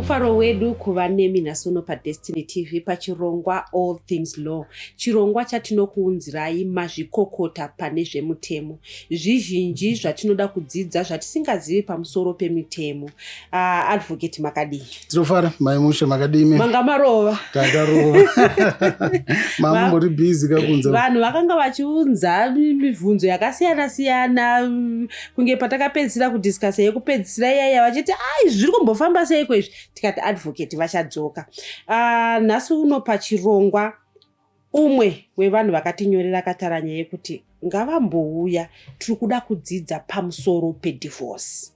Mufaro wedu kuva nemi nhasi uno paDestiny TV pachirongwa All Things Law, chirongwa chatinokuunzirai mazvikokota pane zvemutemo. Zvizhinji zvatinoda kudzidza zvatisingazivi pamusoro pemitemo. Advocate, makadii? Tinofara, mai Mushe, makadini? Manga marova. Takarova, mamumbori busy kakunze. Vanhu vakanga vachiunza mibvunzo yakasiyana siyana, kunge patakapedzisira kudiscussa yekupedzisira iyaiya, vachiti, "Ai, zviri kumbofamba seiko izvi?" Tikati advocate vachadzoka. Nhasi uno pachirongwa, umwe wevanhu vakatinyorera akatara nyaya yekuti ngavambouya, tiri kuda kudzidza pamusoro pedivorce.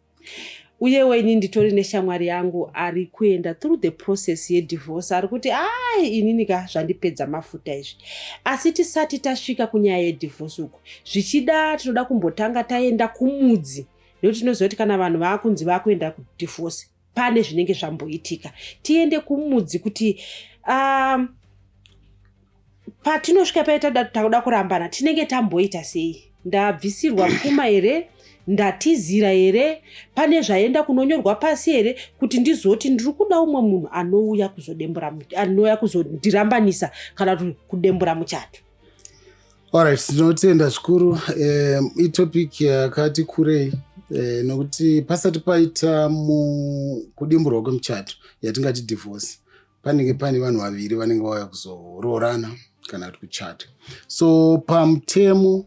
Uyewo ini nditori neshamwari yangu ari kuenda through the process yedivorce, ari kuti, "Ai, inini ka zvandipedza mafuta izvi." Asi tisati tasvika kunyaya yedivorce uku, zvichida tinoda kumbotanga taenda kumudzi, nekuti tinoziva kuti kana vanhu vaakunzi vaakuenda kudivorce, pane zvinenge zvamboitika. Tiende kumudzi kuti patinosvika paye takuda kurambana, tinenge tamboita sei? Ndabvisirwa pfuma here? Ndatizira here? Pane zvaenda kunonyorwa pasi here kuti ndizoti ndiri kuda umwe munhu anouya kuzodembura, anouya kuzondirambanisa kana kuti kudembura muchato? Alright, tinotenda zvikuru. Itopic yakati kurei, nokuti pasati paita kudimburwa kwemuchato, yatingati divorce, panenge pane vanhu vaviri vanenge vauya kuzoroorana kana kuti kuchata. So pamutemo,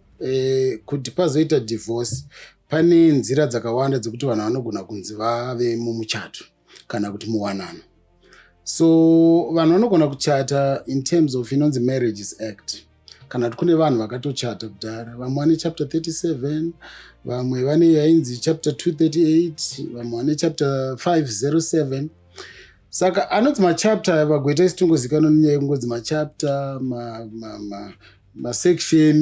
kuti pazoita divorce, pane nzira dzakawanda dzekuti vanhu vanogona kunzi vave mumuchato kana kuti muwanano. So vanhu vanogona kuchata in terms of inonzi Marriages Act, kana kuti kune vanhu vakatochata kudhara. Vamwe vane chapter 37, vamwe vane yainzi chapter 238, vamwe vane chapter 507. Saka anonzi machapter, vagweta isi tongozikanwa nenyaya yekungonzi machapter, masection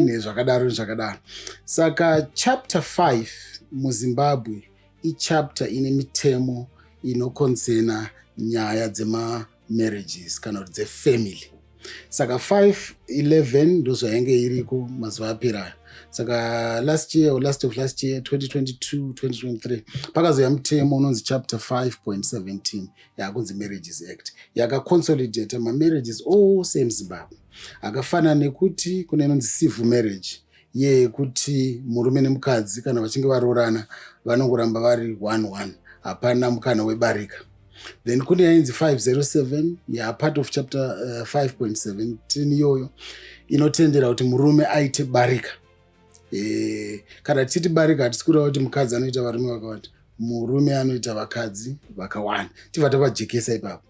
nezvakadaro nezvakadaro. Saka chapter 5 muZimbabwe ichapter ine mitemo inoconcerna nyaya dzemamarriages kana kuti dzefamily. Saka 511 ndozvainge iriko mazuva aperayo. Saka last year or last of last year, 2022 2023, pakazouya mutemo unonzi chapter 5.17, yakunzi Marriages Act, yakaconsolidata mamarriages ose emuZimbabwe, akafanana nekuti kune inonzi civil marriage, yekuti murume nemukadzi kana vachinge varoorana vanongoramba vari one one, hapana mukana webarika. Then kune yainzi 507, yapart of chapter 5.17 iyoyo inotendera kuti murume aite barika. Kana tichiti barika, hatisi kureva kuti mukadzi anoita varume vakawanda, murume anoita vakadzi vakawanda. Tibva tavajekesa ipapo.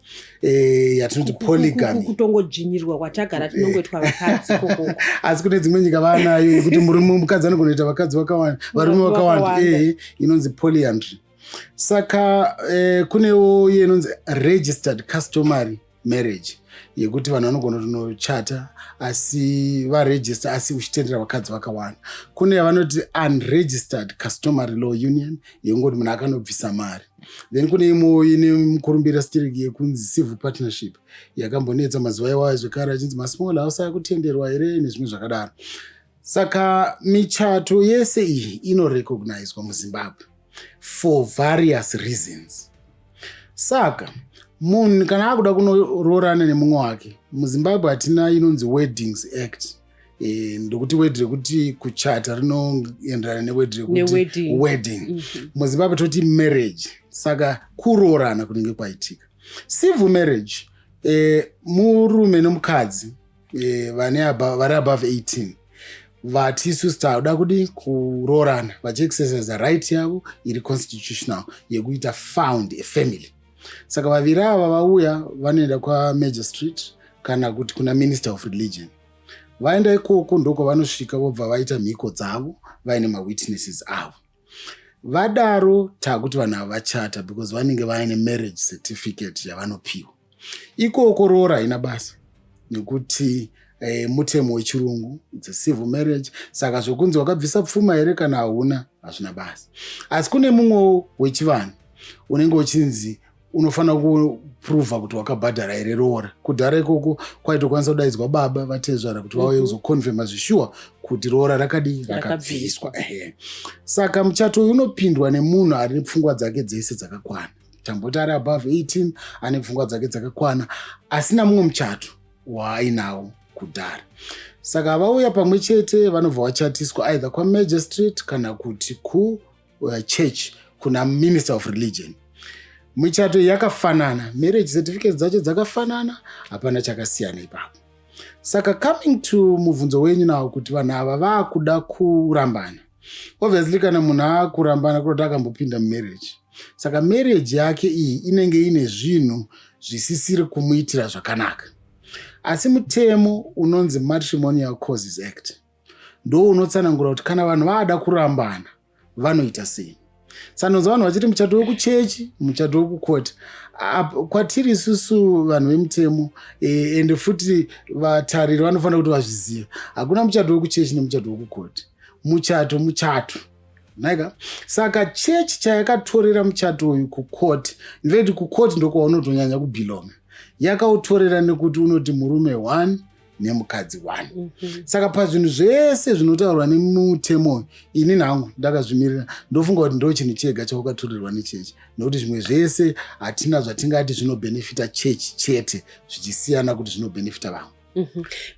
Yatinoti polygamy. Kutongodzvinyirwa kwatagara tinongoitwa vakadzi kokoko. Asi kune dzimwe nyika vaanayo yekuti murume, mukadzi anogona kuita vakadzi vakawanda, varume vakawanda. Inonzi polyandry. Saka kunewo iye inonzi registered customary marriage, yekuti vanhu vanogona kunochata asi varegister, asi uchitendera vakadzi vakawanda. Kune yavanoti unregistered customary law union, yekungoti munhu akanobvisa mari. Then kune imwewo ine mukurumbira stereki yekunzi civil partnership, yakambonetsa mazuva iwayo zvekare, achinzi masmall house akutenderwa here nezvimwe zvakadaro. Saka michato yese iyi inorecognizwa muZimbabwe for various reasons. Saka munhu kana akuda kunoroorana nemumwe wake muZimbabwe, hatina inonzi Weddings Act. Ndokuti word rekuti kuchata rinoenderana neword rekuti Newedding. wedding. MuZimbabwe toti marriage, saka kuroorana kunenge kwaitika. Civil marriage, murume nemukadzi vane vari above 18 vati, "Isusu tauda kudi kuroorana," vachiexercise right yavo iri constitutional yekuita found a family. Saka vaviri ava vauya, vanoenda kwamagistrate kana kuti kuna minister of religion. Vaenda ikoko, ndokwavanosvika vobva vaita mhiko dzavo vaine mawitnesses avo. Vadaro, taakuti vanhu ava vachata, because vanenge vaine marriage certificate yavanopiwa ikoko. Roora haina basa nekuti mutemo wechirungu, it's a civil marriage. Saka zvokunzi wakabvisa pfuma here kana hauna, hazvina basa. Asi kune mumwewo wechivanhu unenge uchinzi unofanira kuprova kuti wakabhadhara here roora. Kudhara ikoko kwaitokwanisa kudaidzwa baba vatezvara kuti vauye kuzoconfirma zvishuwa kuti roora rakadii, rakabviswa. Ehe. Saka muchato uyu unopindwa nemunhu ari pfungwa dzake dzese dzakakwana. Tamboti ari above 18, ane pfungwa dzake dzakakwana, asina mumwe muchato waainawo kudhara. Saka vauya pamwe chete, vanobva vachatiswa either kwamagistrate kana kuti kuchurch kuna minister of religion. Michato yakafanana, marriage certificates dzacho dzakafanana, hapana chakasiyana ipapo. Saka coming to mubvunzo wenyu nawo kuti vanhu ava vaakuda kurambana, obviously kana munhu aakurambana kuroti akambopinda mumarriage, saka marriage yake iyi inenge ine zvinhu zvisisiri kumuitira zvakanaka. Asi mutemo unonzi Matrimonial Causes Act ndo unotsanangura kuti kana vanhu vaada kurambana vanoita sei. Sanonza vanhu vachiti muchato wekuchechi, muchato wekukoti. Kwatiri isusu vanhu vemutemo, ende futi vatariri vanofanira kuti vazvizive, hakuna muchato wekuchechi nemuchato wekukoti. Muchato muchato naika. Saka chechi chayakatorera muchato uyu kukoti, in fact kukoti ndokwaunotonya kubelonga, yakautorera nekuti unoti murume 1 nemukadzi 1. Saka pazvinhu zvese zvinotaurwa nemutemo uyu, ini nhangu ndakazvimirira, ndofunga kuti ndo chinhu chega chaukatorerwa nechechi, nekuti zvimwe zvese hatina zvatingati zvinobhenefita chechi chete, zvichisiyana kuti zvinobhenefita vamwe.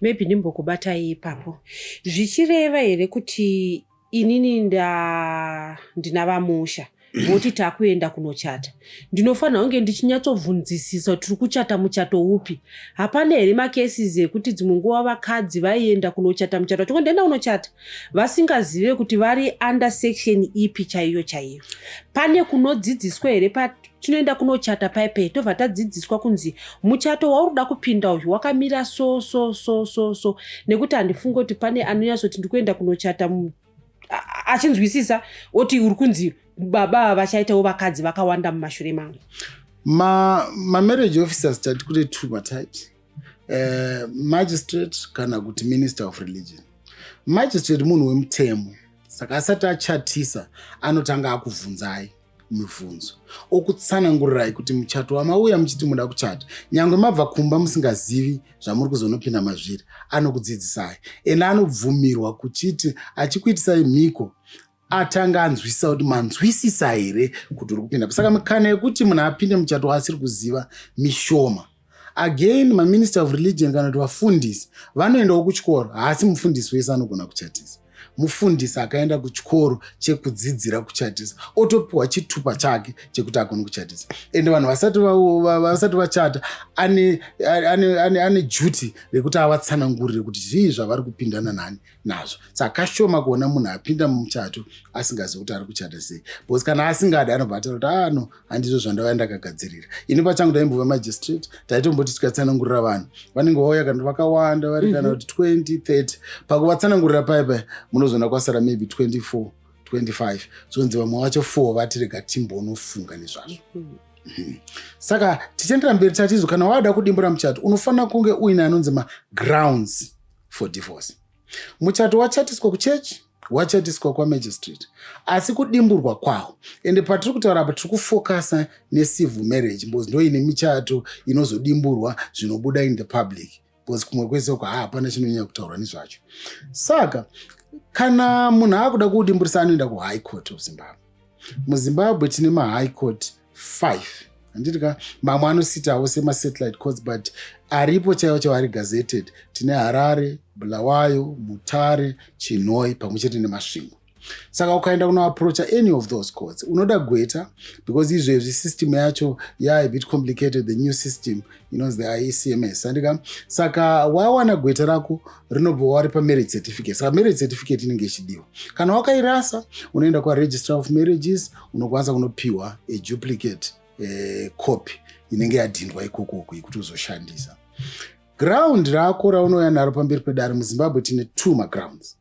Maybe ndimbokubatai ipapo. Zvichireva here kuti inini ndina vamusha voti takuenda kunochata, ndinofanira kunge ndichinyatsobvunzisisa kuti tiri kuchata muchato upi? Hapana here macases ekuti dzimwe nguva vakadzi vaienda kunochata muchato wacho, ndaenda kunochata vasingazive kuti vari under section ipi chaiyo chaiyo? Pane kunodzidziswa here patinoenda kunochata paipai, tobva tadzidziswa kunzi muchato wauri kuda kupinda uyu wakamira so so so so so? Nekuti handifungi kuti pane anonyatsoti ndikuenda kunochata achinzwisisa oti uri kunzi baba vachaitawo vakadzi vakawanda mumashure mangu. Mamarriage officers tati kune two matypes, magistrate kana kuti minister of religion. Magistrate munhu wemutemo, saka asati achatisa anotanga akubvunzai mibvunzo, okutsanangurirai kuti muchato wamauya muchiti muda kuchata, nyange mabva kumba musingazivi zvamuri kuzonopinda mazviri, anokudzidzisai. Ende anobvumirwa kuchiti achikuitisai mhiko atanga anzwisisa kuti manzwisisa here kuti uri kupinda. Saka mikana yekuti munhu apinde muchato waasiri kuziva mishoma. Again, maminister of religion kana kuti vafundisi vanoendawo kuchikoro. Haasi mufundisi wese anogona kuchatisa. Mufundisi akaenda kuchikoro chekudzidzira kuchatisa, otopiwa chitupa chake chekuti agone kuchatisa. Ende vanhu vasati vachata ane duty rekuti avatsanangurire kuti zvii zvavari kupindana nani nazvo. Saka kashoma kuona munhu apinda mumuchato asingazivi kuti ari kuchata sei, because kana asingadi anobva ataura kuti, "Ah no, handizvo zvandauya ndakagadzirira." Ini pachangu ndaimbova magistrate, taitomboti tikatsanangurira vanhu vanenge vauya kana vakawanda vari kana kuti 20 30, pakuvatsanangurira pai pai munozoona kwasara maybe 24 25, zvonzi vamwe vacho 4 vati rega timbonofunga nezvazvo. Saka tichiendera mberi, tatizo kana wada kudimbura muchato unofanira kunge uine anonzi magrounds for divorce. Muchato wachatiswa kuchechi, wachatiswa kwamagistrate, asi kudimburwa kwawo, ende patiri kutaura apa tiri kufocusa necivil marriage because ndoine michato inozodimburwa zvinobuda in the public, because kumwe kwese uko hapana chinonyanya kutaurwa nezvacho. Saka kana munhu akuda kudimburisa anoenda kuHigh Court of Zimbabwe. MuZimbabwe tine mahigh court 5, handiti ka? Mamwe anositawo semasatellite courts, but aripo chaiwo chaiwo ari gazetted tine Harare, Bulawayo, Mutare, Chinhoyi pamwe chete neMasvingo. Saka ukaenda kunoapproacha any of those courts unoda gweta, because izvezvi system yacho yaa bit complicated, the new system inonzi the ICMS, andika? Saka wawana gweta rako rinobva waripa marriage certificate. Saka marriage certificate inenge ichidiwa. Kana wakairasa, unoenda kwaregistrar of marriages, unokwanisa kunopiwa a duplicate copy inenge yadhindwa ikokoko yekuti uzoshandisa. Ground rako raunouya naro pamberi pedare, muZimbabwe tine two magrounds.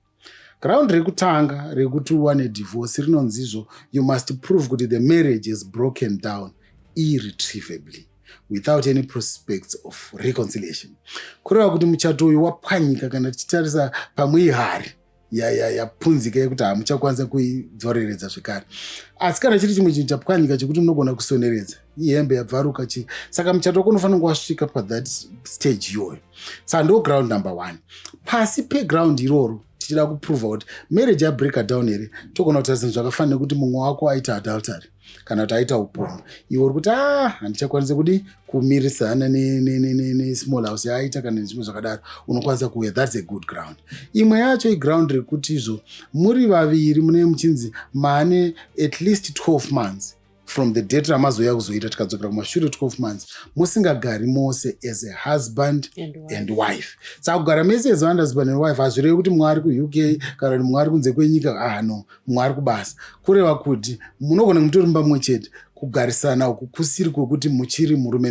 Ground rekutanga rekuti uwane divorce rinonzi izvo you must prove kuti the marriage is broken down irretrievably without any prospects of reconciliation, kureva kuti muchato uyu wapwanyika, kana tichitarisa pamwe ihari yapunzika yekuti hamuchakwanisa kuidzoreredza zvekare. Asi kana chiri chimwe chinhu chapwanyika chekuti munogona kusoneredza, ihembe yabvaruka chi, saka muchato wako unofanira kunge wasvika pathat stage iyoyo. Saka ndo ground number one. Pasi peground iroro, tichida kuprova kuti marriage yabreaka down here, togona kutarisa zvakafanira nekuti mumwe wako aita adultery. Kana kuti aita upombwe, iwe uri kuti, "A, handichakwanisi kudi kumirisana nesmall house yaaita," kana nezvimwe zvakadaro, unokwanisa kuuya. That's a good ground. Imwe yacho iground rekuti izvo muri vaviri mune muchinzi mane at least 12 months from the date ramazouya kuzoita. Tikadzokera kumashure 12 months musingagari mose as a husband and wife. And wife. Saka kugara mese as one husband and wife hazvirevi kuti mumwe ari kuUK kana kuti mumwe ari kunze kwenyika. Ah, no, mumwe ari kubasa. Kureva kuti munogona mutori mumba mumwe chete. Kugarisana uku kusiri kwekuti muchiri murume,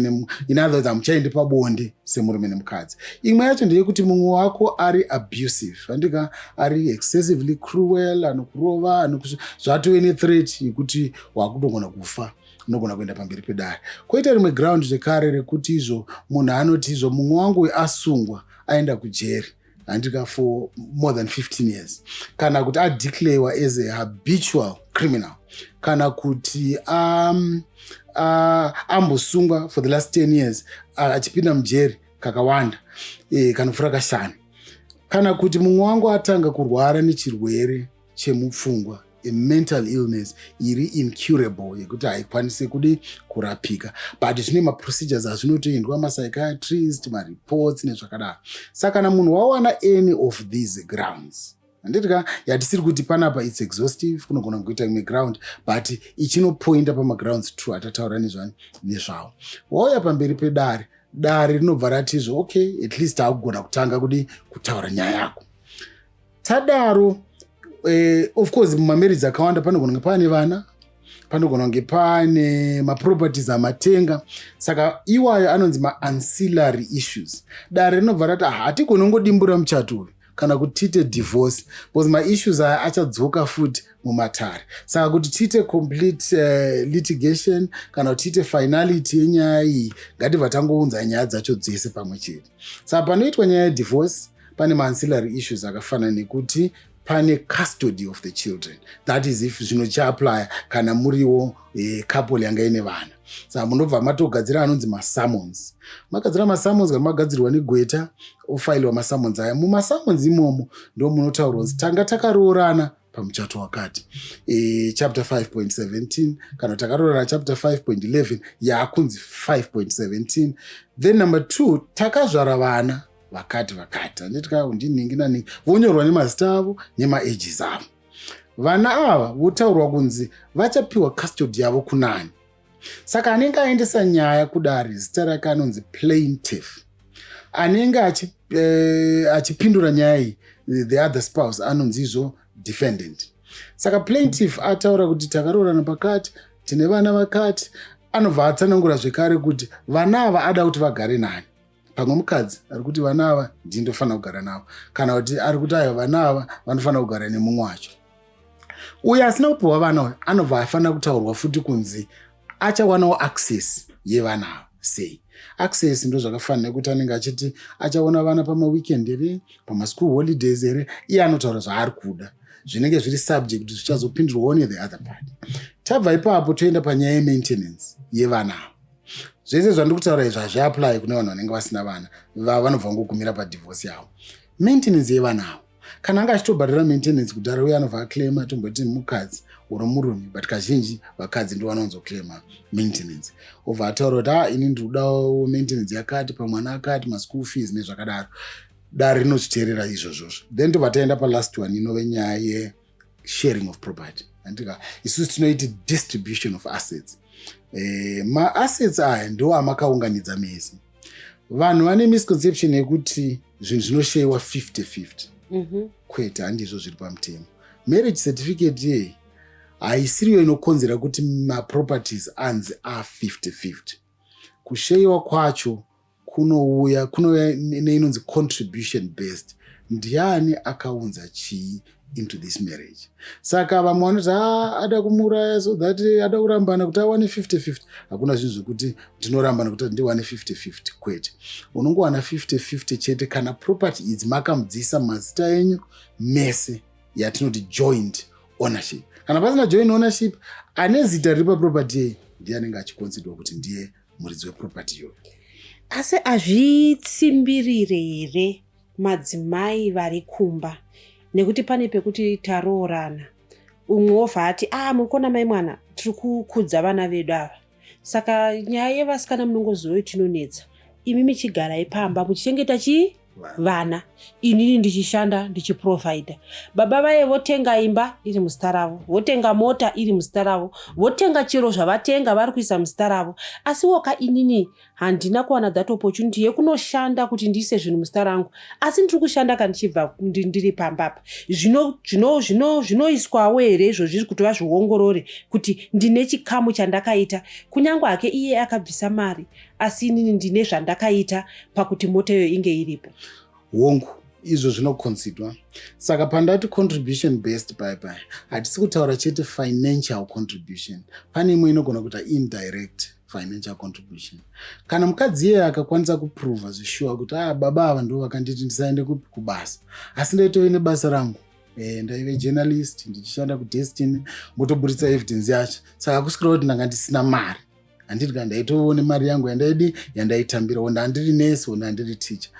in other words, hamuchaendi pabonde semurume nemukadzi. Imwe yacho ndeyekuti mumwe wako ari abusive, andika, ari excessively cruel, anokurova, zvatove nethreat yekuti wakutogona kufa, unogona kuenda pamberi pedare. Kwoita rimwe ground zvekare rekuti izvo munhu anoti izvo mumwe wangu asungwa, aenda kujeri, handika, for more than 15 years, kana kuti adeclarewa as a habitual criminal, kana kuti ambosungwa for the last 10 years, achipinda mujeri kakawanda, kanopfuura kashanu, kana kuti mumwe wangu atanga kurwara nechirwere chemupfungwa, a mental illness iri incurable, yekuti haikwanisi kudi kurapika, but zvine maprocedures azvinotoendwa, mapsychiatrist, mareports nezvakadaro. Saka kana munhu wawana any of these grounds, handiti ka, yatisiri kuti panapa it's exhaustive, kunogona kuita imwe ground, but ichinopointa pamagrounds two atataura nezvawo, wauya pamberi pedare, dare rinobva ratizvo, "Okay, at least akugona kutanga kudi kutaura nyaya yako." Tadaro, of course mumamarriage akawanda panogona kunge paane vana, panogona kunge pane maproperties amatenga. Saka iwayo anonzi maancillary issues. Dare rinobva rati, "Ah, hatigoni kungodimbura muchato uyu kana kuti tiite divorce, because maissues aya achadzoka futi mumatare. Saka kuti tiite complete litigation kana kuti tiite finality yenyaya iyi, ngatibva tangounza nyaya dzacho dzese pamwe chete." Saka panoitwa nyaya yedivorce pane maancillary issues akafanana nekuti pane custody of the children. That is if zvinochiapplya kana muriwo couple yanga ine vana. Saka munobva matogadzira anonzi masummons. Magadzira masummons kana magadzirwa negweta, ofailiwa masummons aya. Mumasummons imomo ndo munotaurwa kunzi tanga takaroorana pamuchato wakati, chapter 5.17, kana takaroorana chapter 5.11, yaakunzi 5.17. Then number two, takazvara vana vakati vakati, handiti, ndinhingi naningi, vonyorwa nemazita avo nemaages avo. Vana ava votaurwa kunzi vachapiwa custody yavo kunani. Saka anenge aendesa nyaya kudare, zita rake anonzi plaintiff. Anenge achipindura nyaya iyi, the other spouse, anonzi izvo defendant. Saka plaintiff ataura kuti takaroorana pakati, tine vana vakati. Anobva atsanangura zvekare kuti vana ava ada kuti vagare nani. Pamwe mukadzi ari kuti vana ava ndindofanira kugara navo, kana kuti ari kuti aiwa, vana ava vanofanira kugara nemumwe wacho. Uyo asina kupiwa vana uyu anobva afanira kutaurwa futi kunzi achawanawo access yevana ava sei. Access ndo zvakafanira nekuti anenge achiti achaona vana pamaweekend here, pamaschool holidays here. Iye anotaura zvaari kuda, zvinenge zviri subject kuti zvichazopindurwawo nethe other party. Tabva ipapo toenda panyaya yemaintenance yevana ava. Zvese zvandiri kutaura izvi hazviapply kune vanhu vanenge vasina vana, vanobva ngogumira padivorce yavo. Maintenance yevana avo, kana anga achitobhadhara maintenance kudhara, uye anobva aclaima, tomboti mukadzi uri murume, but kazhinji vakadzi ndo vanowanzoclaima maintenance, obva ataura kuti, "A, ini ndiri kudawo maintenance yakati pamwana akati, maschool fees," nezvakadaro. Dare rinozviteerera izvozvozvo. Then tobva taenda palast one, inove nyaya yesharing of property, andika, isusu tinoiti distribution of assets. Maassets aya ndo amakaunganidza mese. Vanhu vane misconception yekuti zvinhu zvinoshayiwa 50-50. Kwete, handizvo zviri pamutemo. Marriage certificate yei haisiriyo inokonzera kuti maproperties anzi a50-50. Kushayiwa kwacho kunouya neinonzi contribution based. Ndiani akaunza chii into this marriage? Saka vamwe vanoti, "A, ada kumuuraya so that ada kurambana kuti awane 50-50." Hakuna zvinhu zvekuti ndinorambana kuti ndiwane 50-50, kwete. Unongowana 50-50 chete kana property idzi makamudzisa mazita enyu mese, yatinoti joint ownership. Kana pasina joint ownership, ane zita riri paproperty yei ndiye anenge achiconsiderwa kuti ndiye muridzi weproperty iyoyo. Asi hazvitsimbirire here madzimai vari kumba? Nekuti pane pekuti taroorana, umwe wobva ati, "A, muri kuona mai mwana, Tiri kukudza vana vedu ava. Saka nyaya yevasikana munongoziva kuti inonetsa. Imi michigarai pamba muchichengeta chii? Vana. Inini ndichishanda, ndichiprovhaidha. Baba vaye votenga imba iri muzita ravo, votenga mota iri muzita ravo, votenga chero zvavatenga vari kuisa muzita ravo. Asi woka inini handina kuwana that opportunity yekunoshanda kuti ndiise zvinhu muzita rangu, asi ndiri kushanda ka ndichibva ndiri pamba apa. Zvinoiswawo here izvozvi kuti vazviongorore kuti ndine chikamu chandakaita, kunyange hake iye akabvisa mari, asi inini ndine zvandakaita pakuti mota iyoyo inge iripo? Hongu, izvo zvinoconsiderwa. Saka pandati contribution based pai, hatisi kutaura chete financial contribution. Pane imwe inogona kuita indirect financial contribution. Kana mukadzi iyeye akakwanisa kuprova zvishuwa kuti, "Ah, baba ava ndo vakanditi ndisaende kubasa, asi ndaitove nebasa rangu, ndaive journalist ndichishanda kuDestiny," motoburitsa evidence yacho. Saka kusvikira kuti ndanga ndisina mari, handiti? Kana ndaitovawo nemari yangu yandaidi, yandaitambira, onda handiri nesi, onda handiri teacher.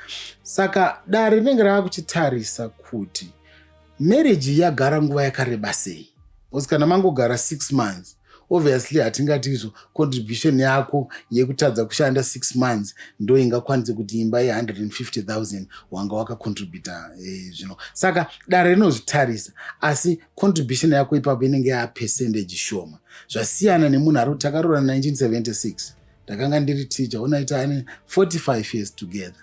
Saka dare rinenge rava kuchitarisa kuti marriage yagara nguva yakareba sei, because kana mangogara 6 months, obviously hatingati izvo contribution yako yekutadza kushanda 6 months ndo ingakwanise kuti imba ye150 000 wanga wakacontributa. Zvino saka dare rinozvitarisa, asi contribution yako ipapo inenge yapercentage shoma. Zvasiyana nemunhu ari kuti takaroora 1976, ndakanga ndiri teacher, unaita ane 45 years together,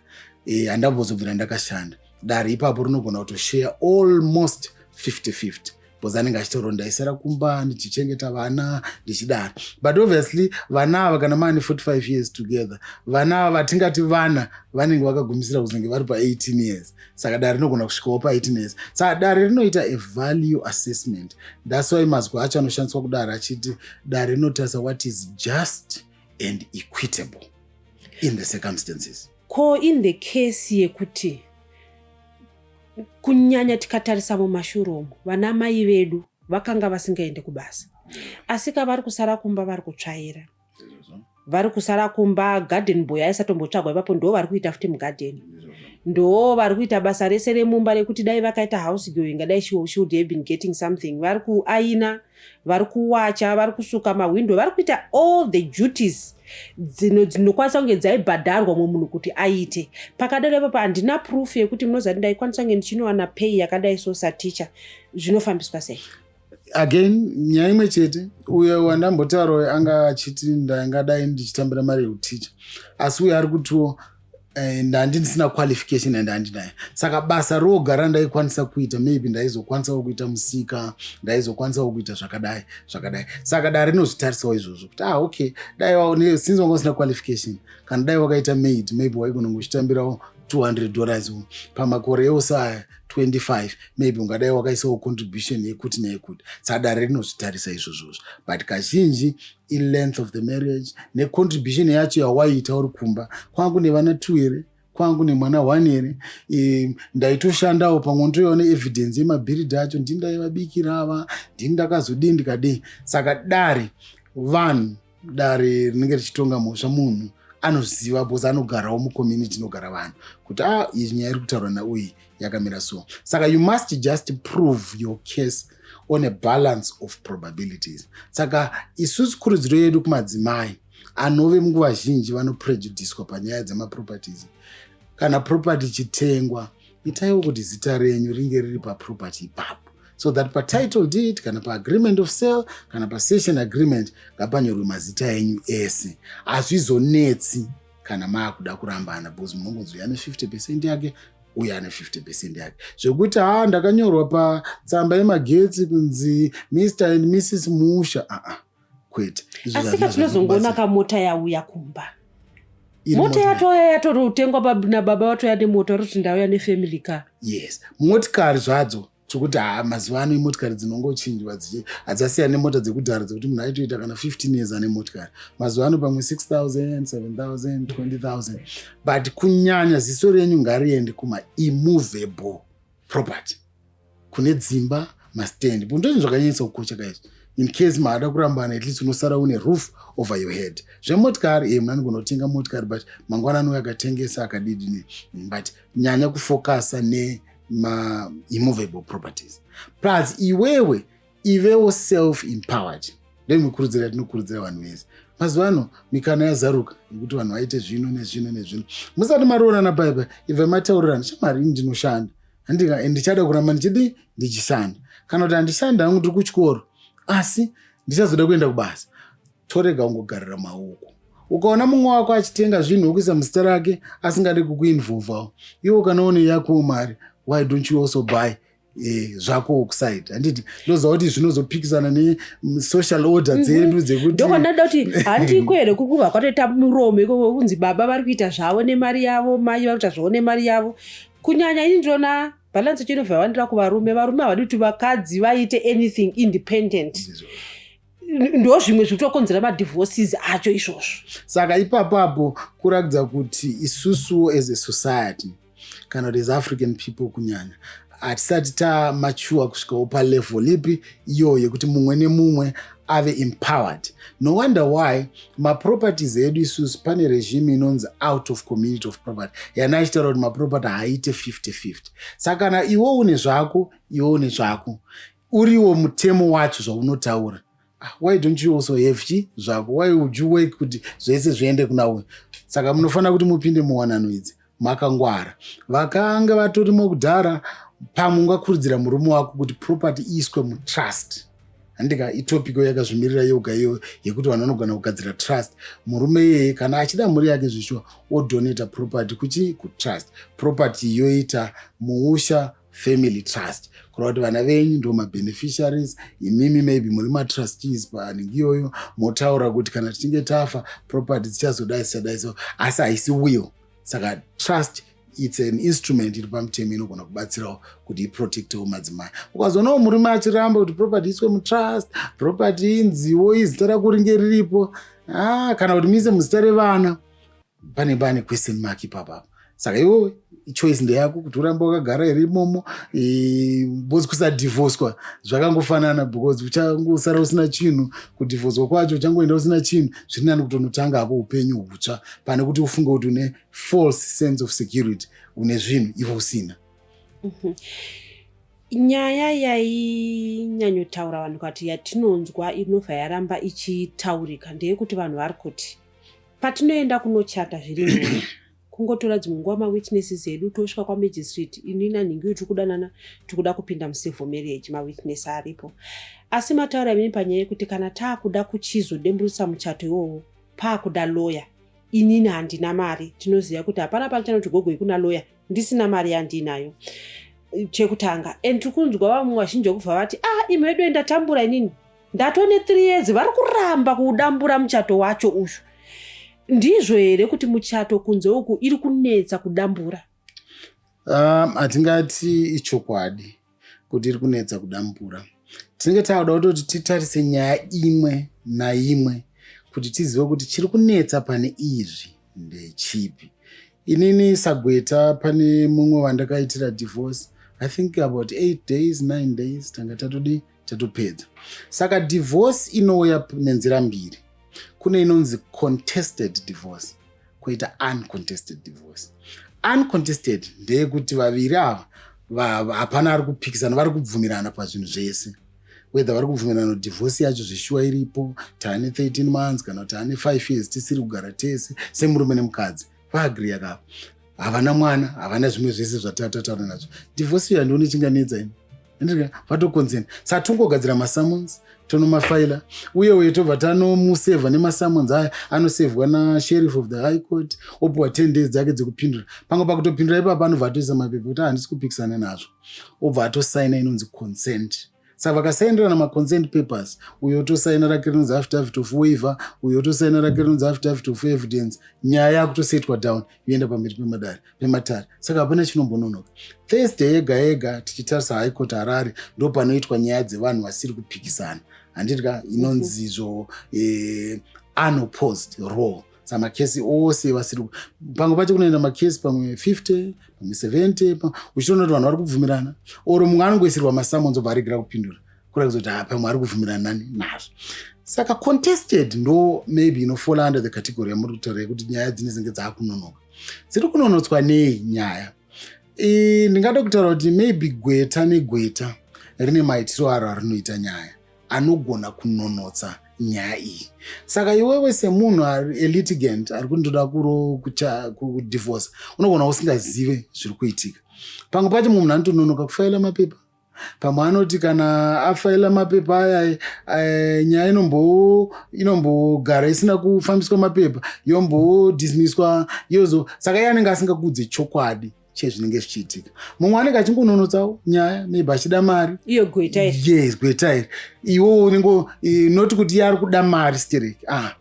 handambozobvira ndakashanda. Dare ipapo rinogona kutoshare almost 50-50, because anenge achitaura ndaisara kumba ndichichengeta vana ndichidaro. But obviously vana ava, kana maane 45 years together, vana ava vatingati vana vanenge vakagumisira kuzonge vari pa18 years. Saka dare rinogona kusvikawo pa18 years. Saka dare rinoita a value assessment. That's why mazwi acho anoshandiswa kudare achiti dare rinotarisa what is just and equitable in the circumstances. Ko in the case yekuti, kunyanya tikatarisa mumashure umu, vana mai vedu vakanga vasingaendi kubasa, asi kavari kusara kumba, vari kutsvaira, vari kusara kumba, garden boy aisatombotsvagwa ipapo, ndo vari kuita futi mugadheni, ndo vari kuita basa rese remumba rekuti dai vakaita house girl ingadai she would have been getting something. Vari kuaina, vari kuwacha, vari kusuka mahwindo, vari kuita all the duties dzinokwanisa kunge dzaibhadharwa mumwe munhu kuti aite. Pakadaro ipapo handina proof yekuti, munoziva kuti ndaikwanisa kunge ndichinowana pay yakadai so saticha. Zvinofambiswa sei? Again, nyaya imwe chete. Uyo wandambotaura anga achiti ndangadai ndichitambira mari yeuticha, asi uyo ari kutiwo ndandi ndisina qualification yandandinayo, saka basa roga randaikwanisa kuita, maybe ndaizokwanisawo kuita musika, ndaizokwanisawo kuita zvakadai zvakadai. Saka dare rinozvitarisawo izvozvo kuti, ah, okay, dai since wanga usina qualification, kana dai wakaita maid, maybe waigona kungochitambirawo $200 pamakore ose aya 25, maybe ungadai wakaisawo contribution yekuti neyekuti. Saka dare rinozvitarisa izvozvozvo, but kazhinji ilength of the marriage necontribution yacho yawaiita uri kumba. Kwanga kune vana two here? Kwanga kune mwana one here? Ndaitoshandawo pamwe, ndoiona evidence yemabhiridhi acho, ndini ndaivabikira ava, ndini ndakazodii, ndikadii. Saka dare, vanhu, dare rinenge richitonga mhosva, munhu anoziva because anogarawo mucommunity inogara vanhu kuti a ah, iyi nyaya iri kutaurwa nauyi yakamira so. Saka you must just prove your case on a balance of probabilities. Saka isusu kurudziro yedu kumadzimai anove nguva zhinji vanoprejudiswa panyaya dzemaproperties, kana property ichitengwa, itaiwo kuti zita renyu ringe riri paproperty ipapo, so that patitle deed, kana paagreement of sale, kana pacession agreement, ngapanyorwe mazita enyu ese. Hazvizonetsi kana maakuda kurambana, because munongonzi uyu ane 50% yake, uyu ane 50% yake. Zvekuti ha, ndakanyorwa patsamba yemagetsi kunzi Mr and Mrs Musha, aa, kwete. Asi katinozongoona kamota yauya kumba, mota yatouya, yatorotengwa nababa, vatoya nemota, roti ndauya nefamily car. Yes, motikari zvadzo chokuti ha, mazuva ano imotikari dzinongochinjwa, hadzasiyana nemota dzekudhara dzekuti munhu aitoita kana 15 years ane motikari. Mazuva ano pamwe 6000, 7000, 20,000. But kunyanya ziso renyu ngariende kumaimmovable property, kune dzimba, mastand. Ndozvinhu zvakanyanyisa kukosha kaizvi. In case maada kurambana, at least unosara une roof over your head. Zvemotikari, e, munhu anogona kutenga motikari, but mangwanani uyo akatengesa akadidini. But nyanya kufocusa nemaimmovable properties. Plus iwewe ivewo self empowered. Ndomikurudziro yatinokurudzira vanhu vese. Mazuva ano mikana yazaruka yekuti vanhu vaite zvino nezvino nezvino. Musati maroorana paipa, ibva mataurirana, "Shamwari, ini ndinoshanda, handika? Ndichada kuramba ndichidi ndichishanda," kana kuti, "Handishandi hangu, ndiri kuchikoro, asi ndichazoda kuenda kubasa." Torega kungogarira maoko. Ukaona mumwe wako achitenga zvinhu wokuisa muzita rake asingadi kukuinvolvawo, iwe ukanaone yakowo mari, why don't you also buy zvako kuside, handiti? Ndoziva kuti zvinozopikisana nesocial order dzedu dzekuti Ndokwandada kuti handiko here kuri kubva kwatoita muromo ikoko, kunzi baba vari kuita zvavo nemari yavo, mai vari kuita zvavo nemari yavo? Kunyanya ini ndinoona balance yacho inobva yawandira kuvarume. Varume havadi kuti vakadzi vaite anything independent. Ndo zvimwe zviri kutokonzera madivorces acho izvozvo. Saka ipapapo kuratidza kuti isusu as a society, kana kuti as African people kunyanya, hatisati tamature kusvikawo palevel ipi iyo yekuti mumwe nemumwe ave empowered. No wonder why maproperties edu isusu, pane regime inonzi out of community of property yana achitaura kuti maproperty haaite 50-50. Saka kana iwe une zvako, iwe une zvako, uriwo mutemo wacho zvaunotaura, ah, why don't you also have chi zvako? Why would you work kuti zvese zviende kuna uyu? Saka munofanira kuti mupinde muwanano idzi makangwara. Vakanga vatorimo kudhara, pamwe ungakurudzira murume wako kuti property iiswe mutrust, handika? Itopic yakazvimirira yoga iyoyo yekuti vanhu vanogona kugadzira trust. Murume iyeye kana achida mhuri yake zvishuwa, odonata property kuchi kutrust. Property yoita Muusha Family Trust, kureva kuti vana venyu ndo mabeneficiaries, imimi maybe muri matrustees panhingi iyoyo. Motaura kuti kana tichinge tafa, property dzichazodai, dzichadai so, asi haisi will. Saka trust, it's an instrument iri pamutemo inogona kubatsirawo kuti iprotectewo madzimai. Ukazoonawo murume achiramba kuti property iswe mutrust, property inziwo izita rako ringe riripo, ah, kana kuti muise muzita revana, pane question mark ipapapo. Saka iwowe choice ndeyako kuti urambe wakagara here imomo, because kusadhivhoswa zvakangofanana, because uchangosara usina chinhu. Kudhivhoswa kwacho uchangoenda usina chinhu. Zviri nani kutonotanga hako upenyu hutsva pane kuti ufunge kuti une false sense of security, une zvinhu ivo usina. Nyaya yainyanyotaura vanhu kati yatinonzwa inobva yaramba ichitaurika ndeyekuti vanhu vari kuti patinoenda kunochata zviri nyore kungotora dzimwe nguva mawitnesses edu, tosvika kwamagistrate, ini nanhingi tiri kudanana, tiri kuda kupinda mucivil marriage, mawitness aripo. Asi mataura imini panyaya yekuti kana taakuda kuchizodemburisa muchato iwowo, paakuda lawyer, inini handina mari. Tinoziva kuti hapana panichanoti gogoi kuna lawyer ndisina mari yandinayo, chekutanga. And tiri kunzwa vamwe vazhinji vekubva vati, "Ah, imi vedu, ndatambura inini, ndatone 3 years, vari kuramba kudambura muchato wacho uyu." Ndizvo here kuti muchato kunze uku iri kunetsa kudambura? Hatingati ichokwadi kuti iri kunetsa kudambura. Tinenge takuda kutoti titarise nyaya imwe naimwe kuti tizive kuti chiri kunetsa pane izvi ndechipi. Inini sagweta, pane mumwe wandakaitira divorce, I think about 8 days, 9 days, tanga tatodi tatopedza. Saka divorce inouya nenzira mbiri. Kune inonzi contested divorce, kwoita uncontested divorce. Uncontested ndeyekuti vaviri ava hapana ari kupikisana, vari kubvumirana pazvinhu zvese, whether vari kubvumirana kuti divorce yacho zveshuwa iripo, taane 13 months kana kuti taane 5 years tisiri kugara tese semurume nemukadzi, vaagriya kapa, havana mwana, havana zvimwe zvese zvatataura nazvo. Divorce iyo handioni chinganetsa ini. Vatoconsenta. Saka tongogadzira masummons, tonomafaila, uye uye tobva tanomusevha nemasummons aya. Anosevhwa nasheriff of the High Court, opiwa 10 days dzake dzekupindura. Pamwe pakutopindura ipapo anobva atoisa mapepa kuti handisi kupikisana nazvo, obva atosaina inonzi consent. Saka vakasaindirana maconsent papers, uyo otosaina rake rinonzi affidavit of waiver, uyo otosaina rake rinonzi affidavit of evidence, nyaya yakutosetwa down, yoenda pamberi pemadare pematare. Saka hapana chinombononoka. Thursday yega yega, tichitarisa High Court Harare, ndo panoitwa nyaya dzevanhu vasiri kupikisana, handitya? Inonzizvo unopposed roll. Saka makesi ose vasiri, pamwe pacho kunoenda makesi pamwe 50, pamwe 70, uchitoona kuti vanhu vari kubvumirana, or mumwe anongoisirwa masummons obva aregera kupindura, kuratidza kuti pamwe ari kubvumirana nani nazvo. Saka contested ndo maybe inofola under the category yamuri kutaura yekuti nyaya dzinezenge dzaakunonoka. Dziri kunonotswa nei nyaya? Ndingada kutaura kuti maybe gweta negweta rine maitiro aro arinoita nyaya anogona kunonotsa. Nyaya iyi, saka iwewe semunhu ari a litigant ari kundoda kudivorce, unogona usingazive zviri kuitika. Pamwe pacho munhu anotononoka kufaila mapepa. Pamwe anoti kana afaila mapepa aya, nyaya inombogara isina kufambiswa mapepa, yombodismiswa, yozo. Saka iye anenge asingakudze chokwadi chezvinenge zvichiitika. Mumwe anenge achingononotsawo nyaya, maybe achida mari. Iyo gweta iri. Yes, gweta iri. Iwewo unenge, not kuti iye ari kuda mari stereki, ah,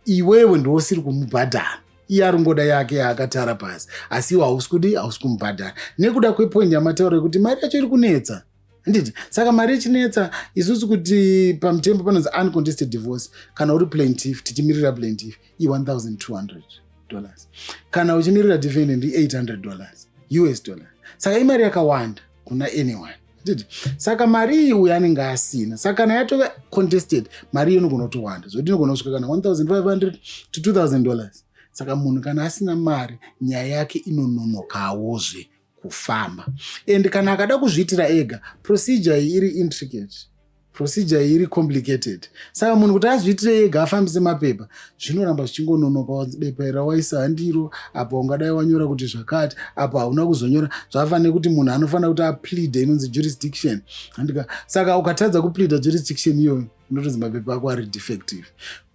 iwewe ndiwo usiri kumubhadhara. Iye ari ngoda yake yaakatara pasi, asi iwe hausi kudi, hausi kumubhadhara nekuda kwepoint yamataura yekuti mari yacho iri kunetsa, handiti? Saka mari ichinetsa, isusu kuti pamutemo panonzi uncontested divorce, kana uri plaintiff, tichimirira plaintiff, i$1200. Kana uchimirira defendant, i$800 US dollar. Saka imari yakawanda kuna anyone, handiti? Saka mari iyi uyo anenge asina. Saka kana yatove contested, mari iyo inogona kutowanda zvokuti inogona kusvika kana 1500 to $2000. Saka munhu kana asina mari, nyaya yake inononokawozve kufamba. And kana akada kuzviitira ega, procedure iyi iri intricate, procedure iyi iri complicated. Saka munhu kuti azviitire ega, afambise mapepa, zvinoramba zvichingononoka. Bepa rawaisa handiro apa, ungadai wanyora kuti zvakati, apa hauna kuzonyora. Zvafanira kuti munhu anofanira kuti apleade inonzi jurisdiction, handika? Saka ukatadza kupleada jurisdiction iyoyo, unotonzi mapepa ako ari defective.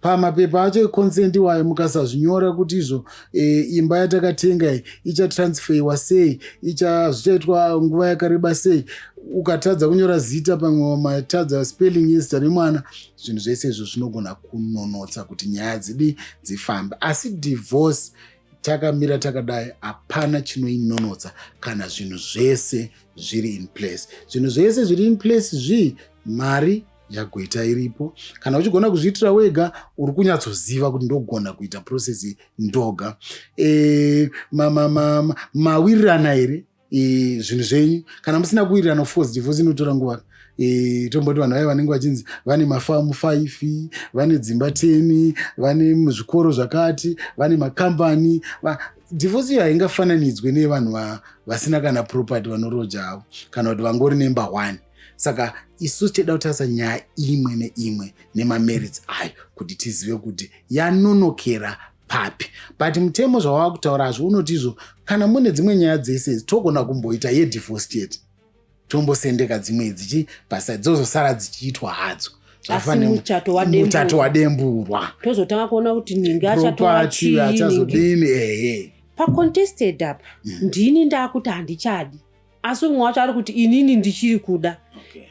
Pamapepa acho econsent wayo, mukasazvinyora kuti izvo imba yatakatenga iyi ichatransferiwa sei, zvichaitwa nguva yakareba sei, ukatadza kunyora zita, pamwe matadza spelling yezita remwana, zvinhu zvese izvo zvinogona kunonotsa kuti nyaya dzidi dzifambe. Asi divorce takamira takadai, hapana chinoinonotsa kana zvinhu zvese zviri in place. Zvinhu zvese zviri in place zvii? Mari yagweta iripo. Kana uchigona kuzviitira wega, uri kunyatsoziva kuti ndogona kuita process ndoga, mawirirana here zvinhu zvenyu? Kana musina kuwirirana, of course divorce inotora nguva. Tomboti vanhu vaya vanenge vachinzi vane mafamu 5, vane dzimba 10, vane zvikoro zvakati, vane makambani, divorce iyo haingafananidzwe nevanhu vasina kana property, vanoroja avo, kana kuti vangori nemba 1. Saka isusu tida kutarisa nyaya imwe neimwe nemamerits ayo kuti tizive kuti yanonokera papi. But mutemo zvawava kutaurazvo unoti izvo kana mune dzimwe nyaya dzese, togona kumboita yedivorce chete, tombosendeka dzimwe dzichi paside, dzozosara dzichiitwa hadzo. Asi muchato wademburwa. Tozotanga kuona kuti ninge achatora chii. Achazodini, ehe. Pacontested apa, ndini ndaakuti handichadi, asi umwe wacho ari kuti inini ndichiri kuda.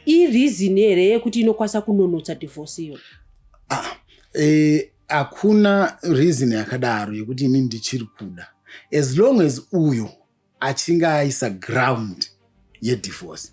Ireason here yekuti inokwanisa kunonotsa divorce iyo? Ah, hakuna reason yakadaro yekuti inini ndichiri kuda, as long as uyo achinge aisa ground yedivorce.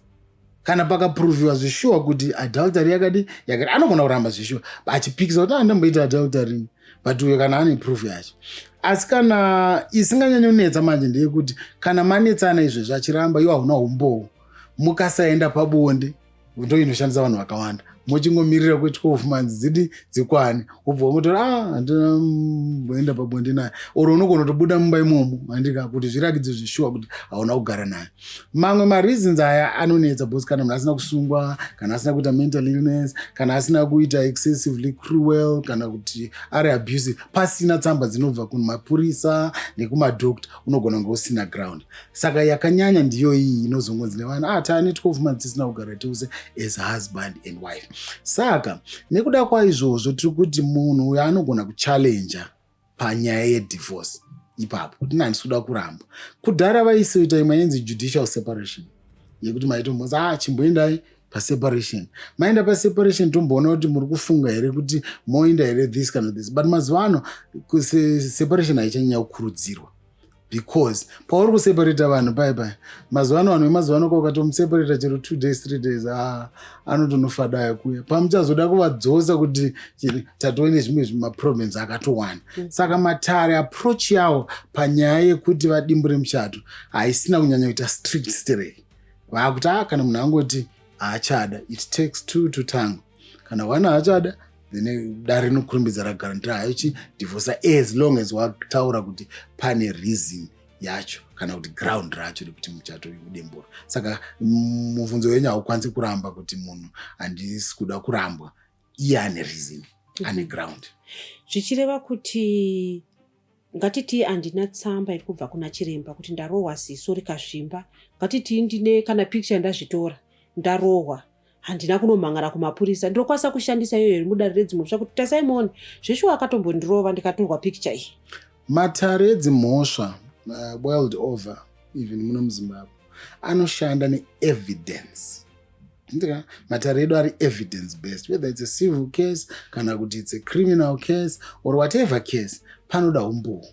Kana pakaproviwa zvishuwa kuti adultery yakadi yakati, anogona kuramba zvishuwa achipikisa kuti andamboita adultery, but uyo kana ane proof yacho. Asi kana isinganyanyonetsa manje ndeyekuti kana manetsana izvezvi, achiramba, iwo hauna umbowo, mukasaenda pabonde, ndo inoshandisa vanhu vakawanda, muchingomirira kwe12 months dzidi dzikwane, wobva wangotora, ah, handina mboenda pabonde naye. Or unogona kutobuda mumba imomo, handika, kuti zvirakidze zvishuwa kuti hauna kugara naye. Mamwe mareasons aya anonetsa because kana munhu asina kusungwa, kana asina kuita mental illness, kana asina kuita excessively cruel, kana kuti ari abusive, pasina tsamba dzinobva kumapurisa nekumadoctor, unogona kunge usina ground. Saka yakanyanya ndiyo iyi inozongonzi nevanhu, ah, taane 12 months tisina kugara tose as husband and wife. Saka nekuda kwaizvozvo, tiri kuti munhu uyo anogona kuchallenja panyaya yedivorce ipapo kuti handisi kuda kuramba. Kudhara vaisoita imwe yainzi judicial separation, yekuti maitombonzi, ah, chimboendai paseparation. Maenda paseparation, tomboona kuti muri kufunga here kuti moenda here this kana this. But mazuva ano separation haichanyanya kukurudzirwa, because pauri kuseparata vanhu pai pai mazuva ano, vanhu vemazuva ano, ukatomuseparata chero 2 days, 3 days, ah, anotonofadaya kuya. Pamuchazoda kuvadzosa kuti tatove nezvimwe maproblems akatowanda. Saka matare, approach yawo panyaya yekuti vadimbure muchato haisina kunyanya kuita strict sterek. Vaakuti, a, kana munhu angoti haachada, it takes two to tango. Kana one haachada, then dare rinokurumbidza ragaranti haichi divorce, as long as wataura kuti pane reason yacho kana kuti ground racho rekuti muchato udembura. Saka mubvunzo wenyu haukwanisi kuramba kuti munhu handisi kuda kurambwa iye ane reason. Ane ground. Zvichireva kuti ngatiti handina tsamba iri kubva kuna chiremba kuti ndarohwa ziso rikazvimba, ngatiti ndine kana picture ndazvitora ndarohwa, handina kunomhangara kumapurisa, ndinokwanisa kushandisa iyoyo iri mudare redzimhosva kuti tasaimoni zveshuwa akatombondirova, ndikatorwa picture iyi? Matare edzimhosva world over, even muno muZimbabwe, anoshanda neevidence. Ndika matare edu ari evidence based, whether it's a civil case kana kuti it's a criminal case or whatever case, panoda umbowo.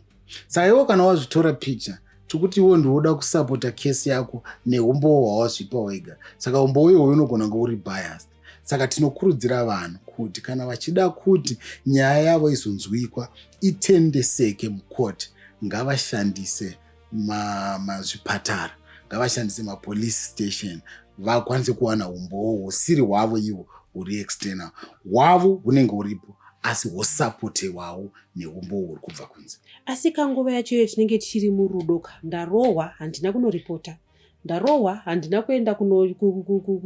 Saka iwo kana wazvitora picture, tikuti iwo ndiwoda kusapota kesi yako neumbowo hwawazvipa wega. Saka umbowo iwoyo unogona kunge uri biased. Saka tinokurudzira vanhu kuti kana vachida kuti nyaya yavo izonzwikwa, itendeseke mukoti, ngavashandise mazvipatara, ngavashandise mapolice station, vakwanise kuwana umbowo husiri hwavo ivo, huri external. Hwavo hunenge huripo, asi hwosapotewawo neumbowo huri kubva kunze. Asi kanguva yacho iyo tinenge tichiri murudo ka, ndarohwa, handina kunoripota, ndarohwa, handina kuenda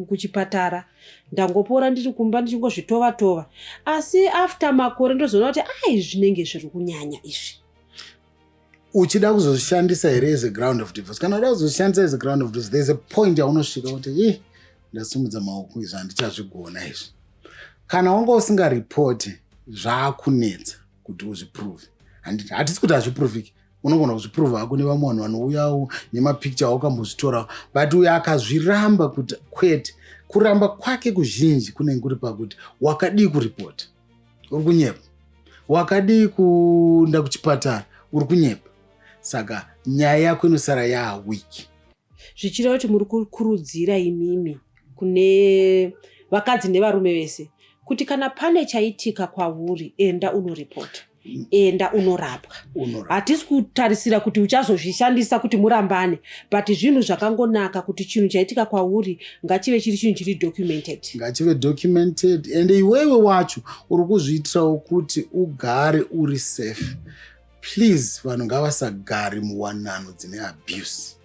kuchipatara, ndangopora ndiri kumba ndichingozvitova tova, asi after makore ndozoona kuti ai, zvinenge zviri kunyanya izvi. Uchida kuzoshandisa here as a ground of divorce? Kana uda kuzoshandisa as a ground of divorce, there's a point yaunosvika kuti i ndasumudza maoko, izvi handichazvigona izvi. Kana wanga usingaripoti, zvaakunetsa kuti uzviprove. Hatisi kuti hazviproviki, unogona kuzviprova hako nevamwe vanhu vanouyawo nemapicture awakambozvitorawo, but uyo akazviramba kuti kwete, kuramba kwake kuzhinji kunenge kuri pakuti wakadii kuripota, uri kunyepa, wakadii kuenda kuchipatara, uri kunyepa. Saka nyaya yako inosara yaaweak. Zvichireva kuti muri kukurudzira imimi kune vakadzi nevarume vese kuti kana pane chaitika kwauri, enda unoripota, enda unorapwa. Unorapwa. Hatisi kutarisira kuti uchazozvishandisa kuti murambane, but zvinhu zvakangonaka kuti chinhu chaitika kwauri ngachive chiri chinhu chiri documented. Ngachive documented, and iwewe wacho uri kuzviitirawo kuti ugare uri safe. Please, vanhu ngavasagare muwanano dzine abuse,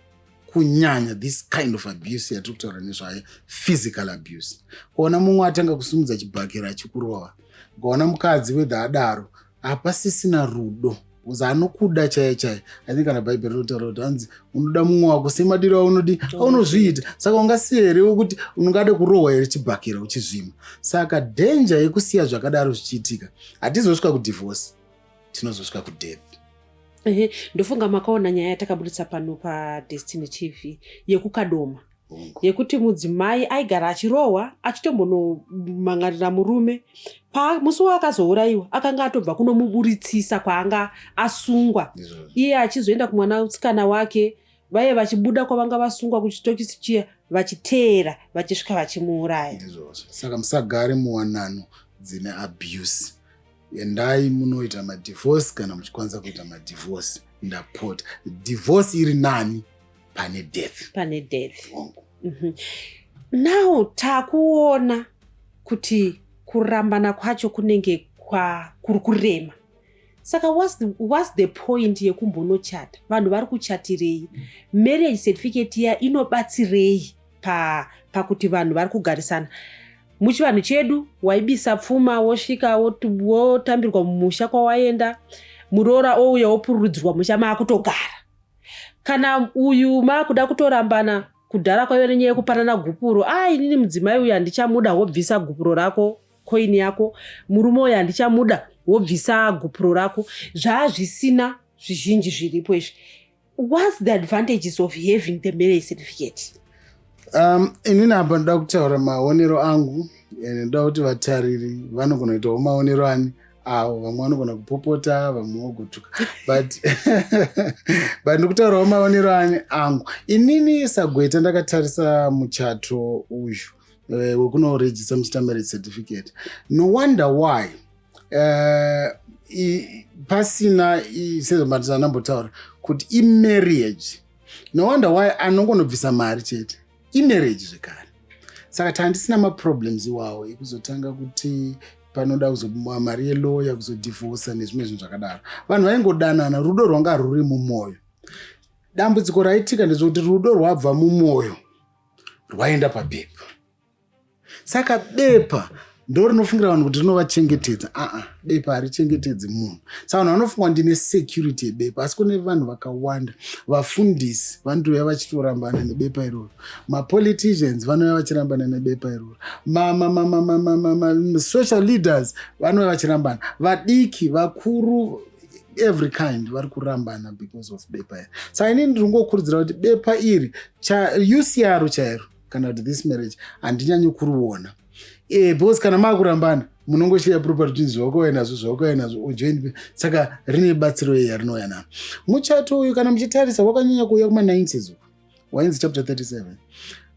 kunyanya this kind of abuse yatiri kutaura nezvayo, physical abuse. Kuona mumwe atanga kusumudza chibhakera achikurova, ukaona mukadzi wedha adaro, hapasisina rudo, because anokuda chaiye chaiye, I think kana Bhaibheri rinotaura kuti hanzi unoda mumwe wako semadiro aunodi aunozviita. Saka ungasiya here kuti ungade kurohwa here chibhakera uchizvima? Saka danger yekusiya zvakadaro zvichiitika, hatizosvika kudivorce, tinozosvika kudeath. Ehe, ndofunga makaona nyaya yatakabudisa pano paDestiny TV yekuKadoma, yekuti mudzimai aigara achirohwa, achitombonomhan'arira murume. Musi waakazourayiwa akanga atobva kunomuburitsisa kwaanga asungwa. Izvozvo. Iye achizoenda kumwanasikana wake, vaye vachibuda kwavanga vasungwa kuchitokisi chiya, vachiteera, vachisvika vachimuuraya. Ndizvozvo. Saka musagare muwanano dzine abuse. Endai munoita madivorce kana muchikwanisa kuita madivorce. Ndapota, divorce iri nani pane death. Pane death. Hongu. Now takuona kuti kurambana kwacho kunenge kuri kurema. Saka what's the point yekumbonochata? Vanhu vari kuchatirei? Marriage certificate iya inobatsirei pakuti vanhu vari kugarisana? Muchivanhu chedu waibisa pfuma, wosvika wotambirwa mumusha kwawaenda, muroora ouya wopururudzirwa musha, maakutogara. Kana uyu maakuda kutorambana, kudhara kwaiva nenyaya yekupanana gupuro. A, inini mudzimai uyu handichamuda, wobvisa gupuro rako, koini yako. Murume uyu handichamuda, wobvisa gupuro rako. Zvaazvisina zvizhinji zviripo izvi. What's the advantages of having the marriage certificate? Inini apa ndoda kutaura maonero angu, ndoda kuti vatariri vanogona kuitawo maonero ani avo. Vamwe vanogona kupopota, vamwe vogutuka, but ndikutaurawo maonero ani angu. Inini sagweta ndakatarisa muchato uyu wekunorejista muchiita marriage certificate. No wonder why pasina, sezvamatandambotaura kuti imarriage, no wonder why anongonobvisa mari chete, imarriage zvekare. Saka tandisina maproblems iwawo ekuzotanga kuti panoda kuzobva mari yeloya, kuzodhivhosa nezvimwe zvinhu zvakadaro. Vanhu vaingodanana, rudo rwanga ruri mumwoyo. Dambudziko raitika ndezvekuti rudo rwabva mumwoyo rwaenda pabepa. Saka bepa Ndo rinofungira vanhu kuti rinovachengetedza. Aa, bepa harichengetedzi munhu. Saka vanhu vanofunga ndine security yebepa, asi kune vanhu vakawanda. Vafundisi vanotouya vachitorambana nebepa iroro, mapoliticians vanouya vachirambana nebepa iroro, social leaders vanouya vachirambana, vadiki, vakuru, every kind vari kurambana because of bepa iri. Saka inini ndiri kungokurudzira kuti bepa iri, use yaro chairo, kana kuti this marriage, handinyanyi kuriona, because kana maakurambana munongoshiya property kuti zvawakauya nazvo, zvawakauya nazvo, ojoin. Saka rine batsiro yei yarinouya naro muchato uyu? Kana muchitarisa, wakanyanya kuuya kuma90s uku, wainzi Chapter 37.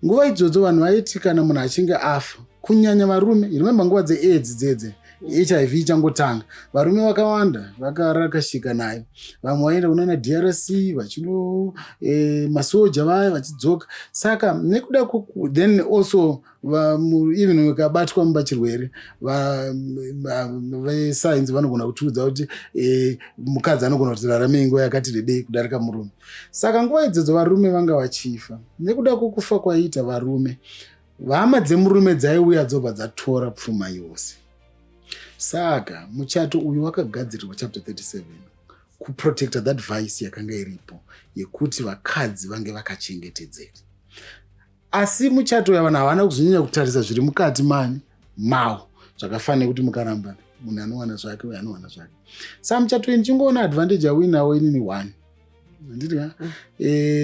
Nguva idzodzo vanhu vaiti kana munhu achinge afa, kunyanya varume, remember nguva dzeAIDS dzedze, HIV ichangotanga, varume vakawanda vakarakashika nayo. Vamwe vaenda kunana DRC vachino masoja vaya vachidzoka. Saka nekuda, then also even vakabatwa mumba chirwere, vesainzi vanogona kutiudza kuti mukadzi anogona kuti raramei nguva yakati rebei kudarika murume. Saka nguva idzodzo varume vanga vachifa. Nekuda kwokufa kwaiita varume, hama dzemurume dzaiuya dzobva dzatora pfuma yose. Saka muchato uyu wakagadzirirwa, Chapter 37, kuprotecta that vice yakanga iripo yekuti vakadzi vange vakachengetedzeka. Asi muchato yavanhu havana kuzonyanya kutarisa zviri mukati mani mawo, zvakafanira kuti mukarambana, munhu anowana zvake, uyo anowana zvake. Saka muchato iyi ndichingoona advantage yauinawo inini one, handiti ka?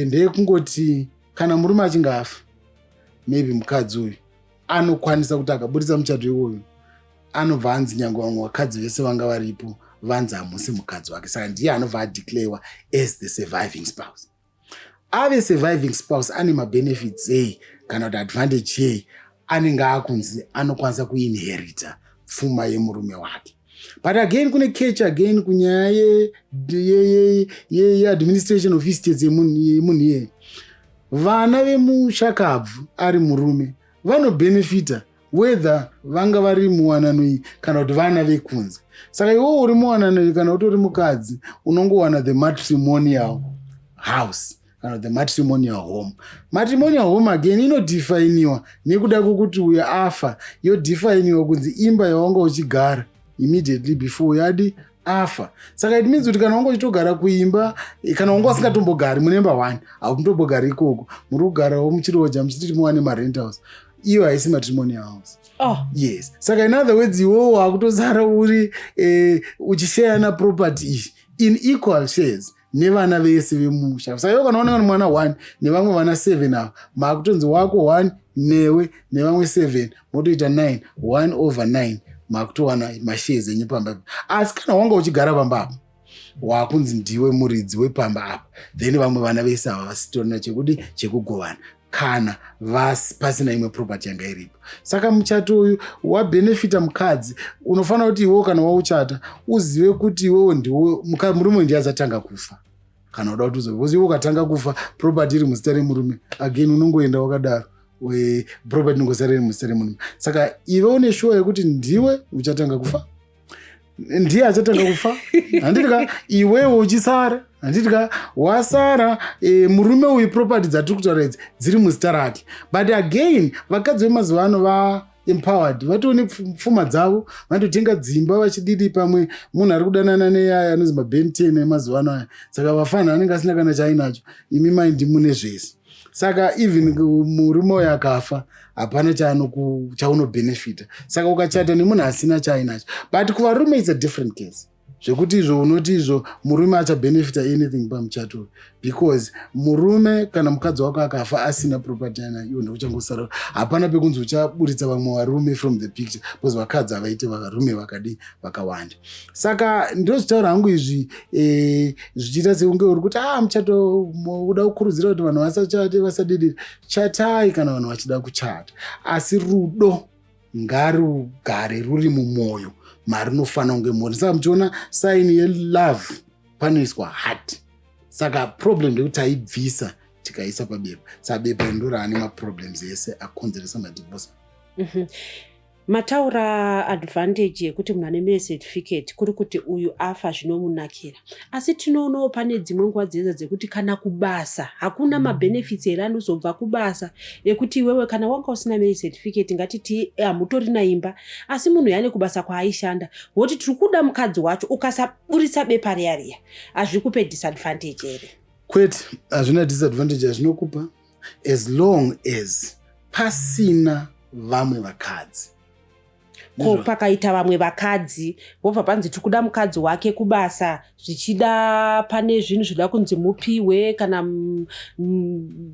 Ndeyekungoti kana murume achinge afa, maybe mukadzi uyu anokwanisa kuti akabudisa muchato iwoyu, anobva anzi nyange vamwe vakadzi vese vanga varipo vanzi hamusi mukadzi wake. Saka ndiye anobva adeclarewa as the surviving spouse. Ave surviving spouse, ane mabenefits ei kana kuti advantage yei? Anenge akunzi anokwanisa kuinherita pfuma yemurume wake. But again, kune catch again kunyaya yeadministration of estates yemunhu iyeye. Vana vemushakabvu ari murume vanobhenefita whether vanga vari muwanano iyi kana kuti vana vekunze. Saka iwowo uri muwanano iyi kana utori mukadzi, unongowana the matrimonial house kana the matrimonial home. Matrimonial home again inodefiniwa nekuda kwokuti uyo afa, yodefiniwa kunzi imba yawanga uchigara immediately before yadi afa. Saka it means kuti kana wanga uchitogara kuimba, kana wanga usingatombogari munemba one, hautombogari ikoko, muri kugarawo muchiroja muchititi muwane marentals, iyo haisi matrimonial house. Oh. Yes. Saka in other words, iwowo wakutosara uri uchishayana property iyi in equal shares nevana vese vemusha. Saka iwe kana unenge mwana one nevamwe vana seven ava, maakutonzi wako one, newe nevamwe seven, motoita nine, one over nine, maakutowana mashares enyu pamba. Asi kana wanga uchigara pamba apa, wakunzi ndiwe muridzi wepamba apa, then vamwe vana vese ava vasitorina chekuti chekugovana kana pasina imwe property yanga iripo. Saka muchato uyu wabhenefita mukadzi. Unofanira kuti iwewo kana wauchata uzive kuti iwewo ndiwe murume ndiye achatanga kufa. Kana uda kuti uzo, because iwe ukatanga kufa, property iri muzita remurume, again unongoenda wakadaro, property inongosara iri muzita remurume. Saka ive une sure yekuti ndiwe uchatanga kufa, ndiye achatanga kufa, handiti ka? Iwewo uchisara, handiti ka? Wasara murume uyu, property dzatiri kutaura idzi dziri muzita rake. But again, vakadzi vemazuva ano vaempowered, vatone pfuma dzavo, vanototenga dzimba vachididi. Pamwe munhu ari kudanana neaya anonzi maben 10 emazuva ano aya. Saka vafana anenge asina kana chaainacho, imi maindi mune zvese. Saka even murume uyo akafa, hapana chaunobhenefita. Saka ukachata nemunhu asina chaainacho. But kuvarume it's a different case, zvekuti izvo unoti izvo murume achabhenefita anything pamuchato, because murume, kana mukadzi wako akafa asina property yana, iwo ndouchangosara. Hapana pekunzi uchaburitsa vamwe varume from the picture, because vakadzi havaite varume vakadi vakawanda. Saka ndozvitaura hangu izvi, zvichiita sekunge uri kuti a muchato uda kukurudzira kuti vanhu vasachate, vasadidiri. Chatai kana vanhu vachida kuchata, asi rudo ngarugare ruri mumwoyo marinofanira kunge muri. Saka muchiona sign yelove panoiswa heart. Saka problem ndekuti taibvisa tikaisa pabepa. Saka bepa ndo raane maproblems ese akonzeresa madivorce. Mataura advantage yekuti munhu ane marriage certificate, kuri kuti uyu afa zvinomunakira, asi tinoonawo pane dzimwe nguva dzedza dzekuti kana kubasa hakuna mabenefits here anozobva kubasa ekuti iwewe kana wanga usina marriage certificate, ngatiti hamutorina imba, asi munhu yane kubasa kwaaishanda, woti tiri kuda mukadzi wacho, ukasaburisa bepa riya riya, hazvikupe disadvantage here? Kwete, hazvina disadvantage hazvinokupa as long as pasina vamwe vakadzi. Ko pakaita vamwe vakadzi, vobva panzi tiri kuda mukadzi wake kubasa, zvichida pane zvinhu zvinoda kunzi mupiwe kana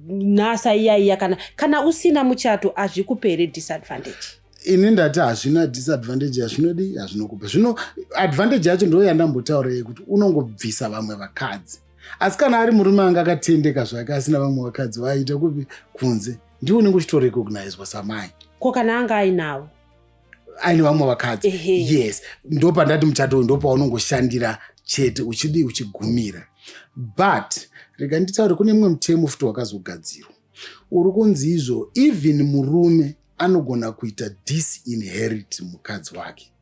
nasa iya iya, kana usina muchato, hazvikupe here disadvantage? Ini ndati hazvina disadvantage yazvinodi, hazvinokupa. Zvino advantage yacho ndo yandambotaura yekuti unongobvisa vamwe vakadzi, asi kana ari murume anga akatendeka zvake, asina vamwe vakadzi vaaita kupi kunze, ndiwo unenge uchitorecognizwa samai. Ko kana anga ainavo? Aine vamwe vakadzi? Yes, ndo pandati muchato uyu ndopaunongoshandira chete, uchidi uchigumira. But rega nditaure, kune mumwe mutemo futi wakazogadzirwa uri kunzi izvo even murume anogona kuita disinherit mukadzi wake.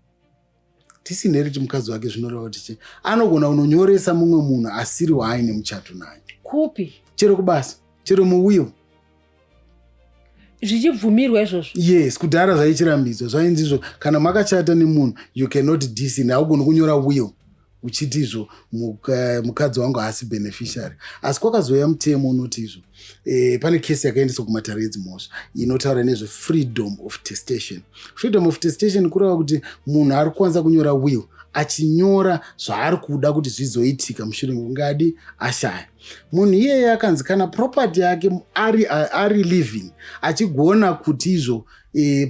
Disinherit mukadzi wake zvinoreva kuti chi anogona kunonyoresa mumwe munhu asiri waaine muchato naye. Kupi? Chero kubasa, chero muwill. Zvichibvumirwa izvozvo? Yes, kudhara zvaichirambidzwa, zvainzi izvo kana makachata nemunhu, you cannot disin, haugoni kunyora will uchiti izvo mukadzi wangu haasi beneficiary. Asi kwakazouya mutemo unoti izvo pane kesi yakaendeswa kumatare edzimhosva inotaura nezvefreedom of testation. Freedom of testation kureva kuti munhu ari kukwanisa kunyora will achinyora zvaari kuda kuti zvizoitika mushure mekunge adi ashaya. Munhu iyeye akanzi kana property yake ari living, achigona kuti izvo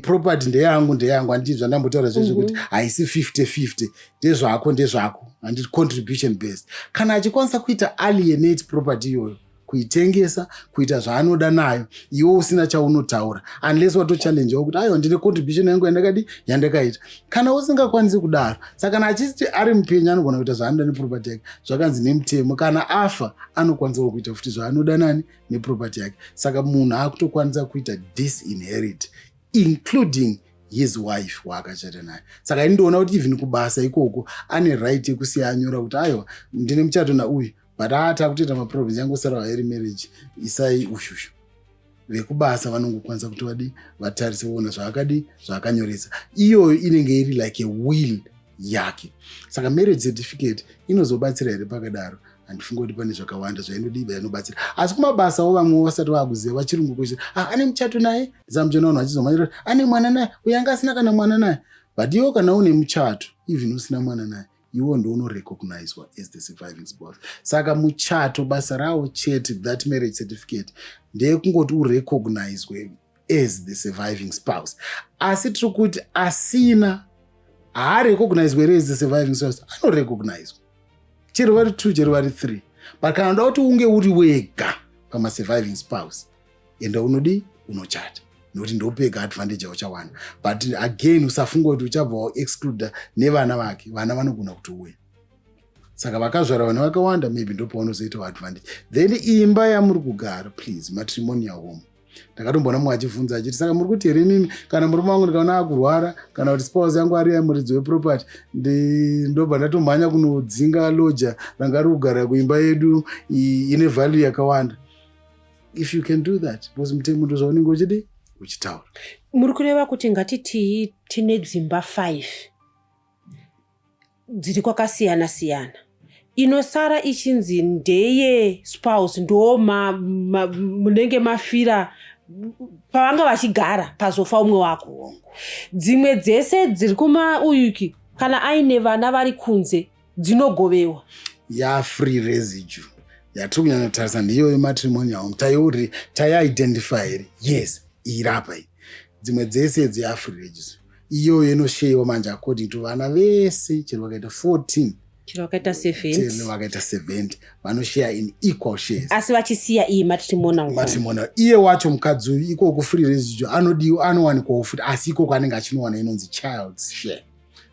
property ndeyangu, ndeyangu, handiti zvandambotaura zvezvo kuti haisi 50-50, ndezvako, ndezvako, handiti contribution based. Kana achikwanisa kuita alienate property iyoyo, kuitengesa, kuita zvaanoda nayo, iwe usina chaunotaura, unless watochallengewo kuti aiwa, ndine contribution yangu yandakadi yandakaita. Kana usingakwanisi kudaro, saka kana achiti ari mupenyu anogona kuita zvaanoda neproperty yake, zvakanzi nemutemo kana afa anokwanisawo kuita futi zvaanoda nani neproperty yake. Saka munhu akutokwanisa kuita disinherit, including his wife waakachata naye. Saka indoona kuti even kubasa ikoko ane right yekusiya anyora kuti aiwa, ndine muchato nauyu, but ata kutoita maproblems, yangosara iri marriage, isai ushushu. Vekubasa vanongokwanisa kuti vadi vatarise voona zvaakadi zvaakanyoresa. Iyoyo inenge iri like a will yake. Saka marriage certificate inozobatsira here pakadaro? Handifungi kuti pane zvakawanda zvainodiba inobatsira. Asi kumabasawo vamwe vasati vakuziva vachirungu kuchi ah, ane muchato naye, ndisamuchiona vanhu vachizomanyira ane mwana naye, uyo anga asina kana mwana naye. But iwo kana une muchato, even usina mwana naye, iwo ndounorecognizwa as the surviving spouse. Saka muchato basa rawo chete, that marriage certificate, ndeyekungoti urecognizwe as the surviving spouse. Asi tiri kuti asina haarecognizwe here as the surviving spouse? Anorecognizwa chero vari two, chero vari three. But kana uda kuti unge uri wega pamasurviving spouse, enda unodi unochata, nokuti ndopega advantage yauchawana. But again, usafunga kuti uchabva waexcluda nevana vake. Vana vanogona kutouya, saka vakazvara vana vakawanda, maybe ndopaunozoitawo advantage. Then imba yamuri kugara, please, matrimonial home. Ndakatomboona mumwe achibvunza achiti, "Saka muri kuti here mimi kana murume wangu ndikaona akurwara, kana kuti spouse yangu ari muridzi weproperty, ndobva ndatomhanya kunodzinga loja ranga riri kugara kuimba yedu ine value yakawanda?" If you can do that, because mutemo ndo zvaunenge uchidi uchitaura. Muri kureva kuti ngatitii tine dzimba 5 dziri kwakasiyana siyana, inosara ichinzi ndeye spouse, ndo munenge mafira pavanga vachigara pazofa umwe wako, dzimwe dzese dziri kumauyuki, kana aine vana vari kunze, dzinogovewa? Yafree residue yatiri kunyanyotarisa ndiyo yematrimonial home. Taiuri taiidentify here? Yes, irapa iyi. Dzimwe dzese dzeyafree residue iyoyo inosheyiwa manje according to vana vese, chero vakaita 14. Chero vakaita 70. Chero vakaita 70, vanoshare in equal shares. Asi vachisiya iyi matrimonial home. Matrimonial. Iye wacho mukadzi uyu ikoko free residue anodiwa, anowanikwawo futi, asi ikoko anenge achinowana inonzi child's share.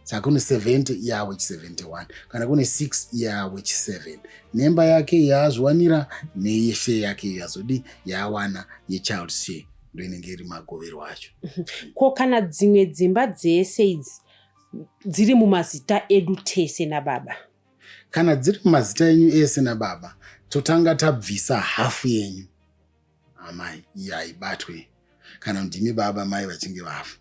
Saka kune 70, iye awechi 71, kana kune 6, iye awechi 7, nemba yake yaazviwanira neyeshare yake yazodi yaawana yechild share. Ndo inenge iri magoverwo acho. Ko kana dzimwe dzimba dzese idzi dziri mumazita edu tese nababa? Kana dziri mumazita enyu ese nababa, totanga tabvisa hafu yenyu amai, iyi haibatwe. Kana ndimi baba, mai vachinge vafa,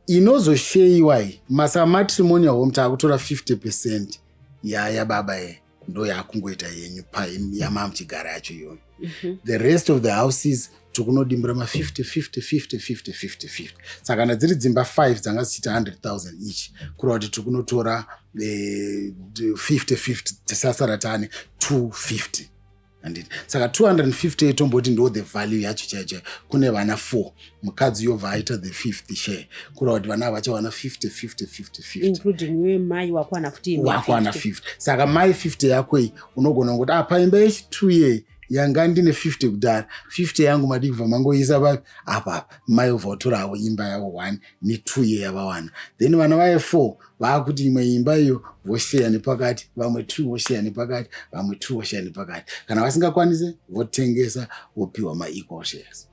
inozosheyiwa iyi masamatrimonial home, taakutora 50% yaya baba ye, ndo yakungoita yenyu yamamuchigara yacho iyoyo. The rest of the houses tokunodimbura ma50 50 50 50 50 50. Saka kana dziri dzimba 5 dzanga dzichiita 100,000 each, kureva kuti tikunotora 50 50, tisasara taane 250, handiti? Saka 250 tomboti ndo the value yacho chaiyo chaiyo. Kune vana 4, mukadzi yobva aita the fifth share, kureva kuti vana vachawana 50 50 50 50. Including iwe mai wakwana futi imwe. Wakwana 50. Saka mai, 50 yako iyi unogona kungoti, ah, paimba yechi2 yeyi yanga ndine 50 kudhara, 50 yangu madii kubva mangoisa papi apa apa. Mai obva utorawo imba yavo 1 ne2 ye yavawana. Then vana vaye 4 vaakuti imwe imba iyo vosheya nepakati, vamwe 2 vosheya nepakati, vamwe 2 vosheya nepakati. Kana vasingakwanise, votengesa, vopiwa maequal shares.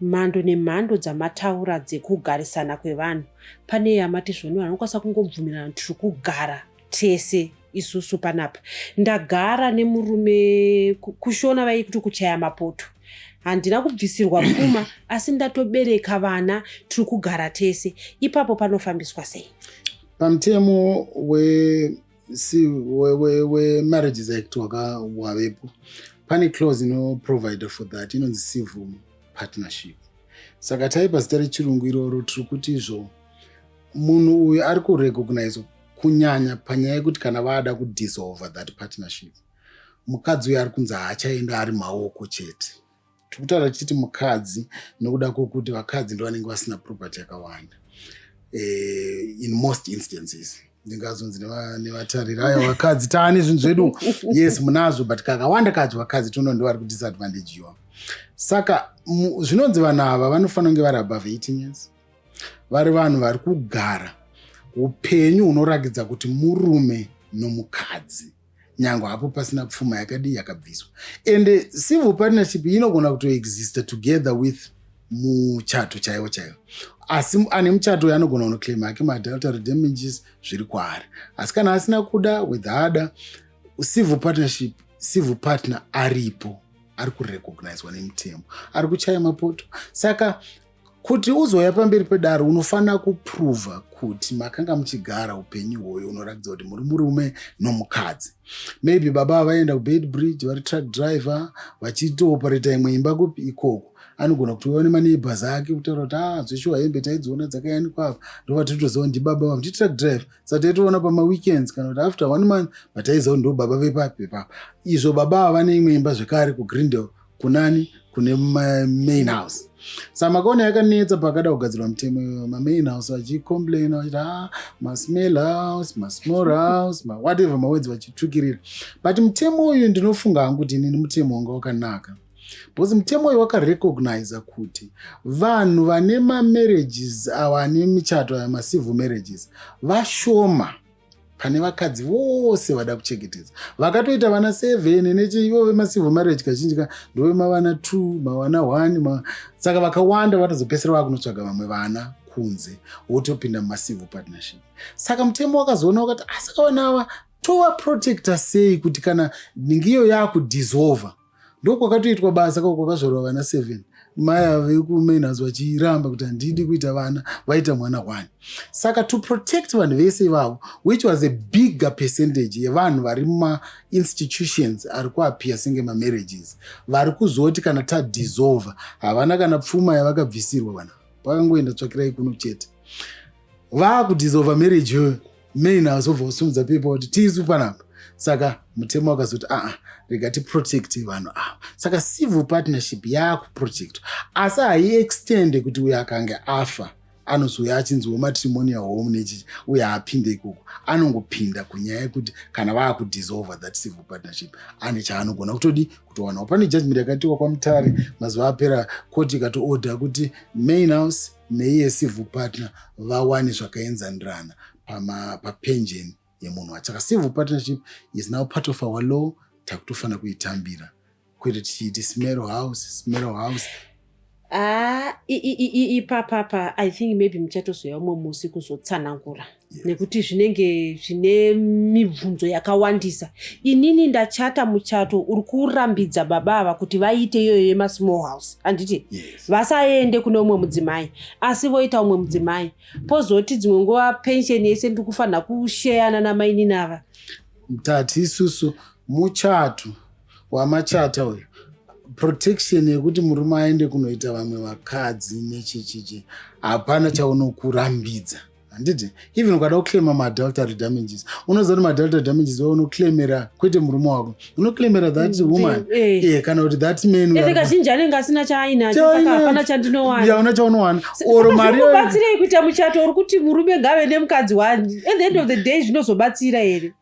Pamhando nemhando dzamataura dzekugarisana kwevanhu, pane yamati zvoni vanhu vanokwanisa kungobvumirana, tiri kugara tese isusu panapa, ndagara nemurume, kushona vaikuti kuchaya mapoto, handina kubvisirwa pfuma, asi ndatobereka vana, tiri kugara tese. Ipapo panofambiswa sei? Pamutemo weMarriages Act wavepo, pane clause inoprovide for that, inonzi civil partnership. Saka taipa zita rechirungu iroro, tiri kuti izvo munhu uyu ari kurecognizwa kunyanya panyaya yekuti kana vaada kudissolve that partnership, mukadzi uyu ari kunzi haachaenda ari maoko chete. Tiri kutaura tichiti mukadzi nokuda kwokuti vakadzi ndo vanenge vasina property yakawanda in most instances. Ndingazonzi nevatariri, aiwa, vakadzi taane zvinhu zvedu. Yes, munazvo, but kakawanda kacho vakadzi tono ndo vari kudisadvantagiwa. Saka zvinonzi vanhu ava vanofanira kunge vari above 18 years, vari vanhu vari kugara upenyu hunorakidza kuti murume nomukadzi, nyange hapo pasina pfuma yakadii yakabviswa. And civil partnership inogona kutoexista together with muchato chaiwo chaiwo, asi ane muchato uyo anogona kunoclaima ake maadultery damages, zviri kwaari. Asi kana asina kuda, with ada civil partnership, civil partner aripo, ari kurecognizwa nemutemo, ari kuchaya mapoto. Saka kuti uzouya pamberi pedare, unofanira kuprova kuti makanga muchigara upenyu hwoyo unoratidza kuti muri murume nomukadzi. Maybe baba vaenda kuBeitbridge vari truck driver, vachitooperata imwe imba kupi ikoko. Anogona kutouya nemaneighbors ake kutaura kuti, ah, zveshuwa, hembe taidziona dzakayanikwa apa, ndova titoziva ndibaba vavo, nditruck driver, saka taitoona pamaweekends kana kuti after one month, but taiziva kuti ndo baba vepapi vepapo. Izvo baba ava vane imwe imba zvekare kuGreendale, kunani, kune main house. Saka makaona yakanetsa pakada kugadzirwa mutemo, mamain house vachicomplaina vachiti, ah, masmell house, masmall house, mawhatever mawords vachitukirira. But mutemo uyu, ndinofunga hangu kuti inini mutemo wanga wakanaka, because mutemo uyu wakarecogniza kuti vanhu vane mamarriages ava, ane michato aya, macivil marriages, vashoma pane vakadzi vose vada kuchengetedza vakatoita vana 7 nechiivo vemacivil marriage. Kazhinji ka ndovemavana 2, mavana 1 saka vakawanda vatozopedzisira vakunotsvaga vamwe vana kunze, wotopinda mumacivil partnership. Saka mutemo wakazoona wakati, asaka vana ava tovaprotecta sei kuti kana ningiyo yaakudissolva? Ndokwakatoitwa basa kako kwakazvarwa vana 7, mai ava vekumain house vachiramba kuti handidi kuita vana, vaita mwana 1. Saka to protect vanhu vese ivavo, which was a bigger percentage yevanhu vari mumainstitutions ari kuappear senge mamarriages, vari kuzoti kana tadissolva, havana kana pfuma yavakabvisirwa. Vanhu vakangoenda tsvakirai kuno chete, vaakudissolva marriage iyoyo, main house obva usumudza pepa kuti tisu panapa. Saka mutemo wakazoti, aa, rega tiprotecte vanhu ava. Saka civil partnership yaakuprotectwa, asi haiextende kuti uyo akange afa anozouya achinziwo matrimonial home nechichi, uye haapinde ikoko. Anongopinda kunyaya yekuti kana vaakudissolva that civil partnership, ane chaanogona kutodi kutowanawo. Pane judgment yakatiwa kwaMutare mazuva apera, koti ikatoorder kuti main house neiye civil partner vawane zvakaenzanirana papension yemunhu wacho. Saka civil partnership is now part of our law, takutofanira kuitambira. Kwete tichiiti small house, small house. Ah, ipapapa I think maybe muchatozoya umwe musi kuzotsanangura nekuti zvinenge zvine mibvunzo yakawandisa. Inini ndachata muchato uri kurambidza baba ava kuti vaite iyoyo yemasmall house, handiti? Yes. Vasaende kune umwe mudzimai, asi voita umwe mudzimai. Pozoti dzimwe nguva pension yese ndiri kufanira kusheyana namainini ava. Tati isusu muchato wamachata uyu, protection yekuti murume aende kunoita vamwe vakadzi nechichichi, hapana chaunokurambidza, handiti? Even ukada kuclaima maadultery damages, unoziva kuti maadultery damages wa unoclaimera kwete murume wako, unoclaimera that woman kana kuti that man. Ende kazhinji anenge asina chaainacho, saka Chaainacho. hapana chandinowana. Yauna chaunowana or mari. Zvinobatsirei kuita muchato uri kuti murume ngave nemukadzi wani? At the end of the day zvinozobatsira here?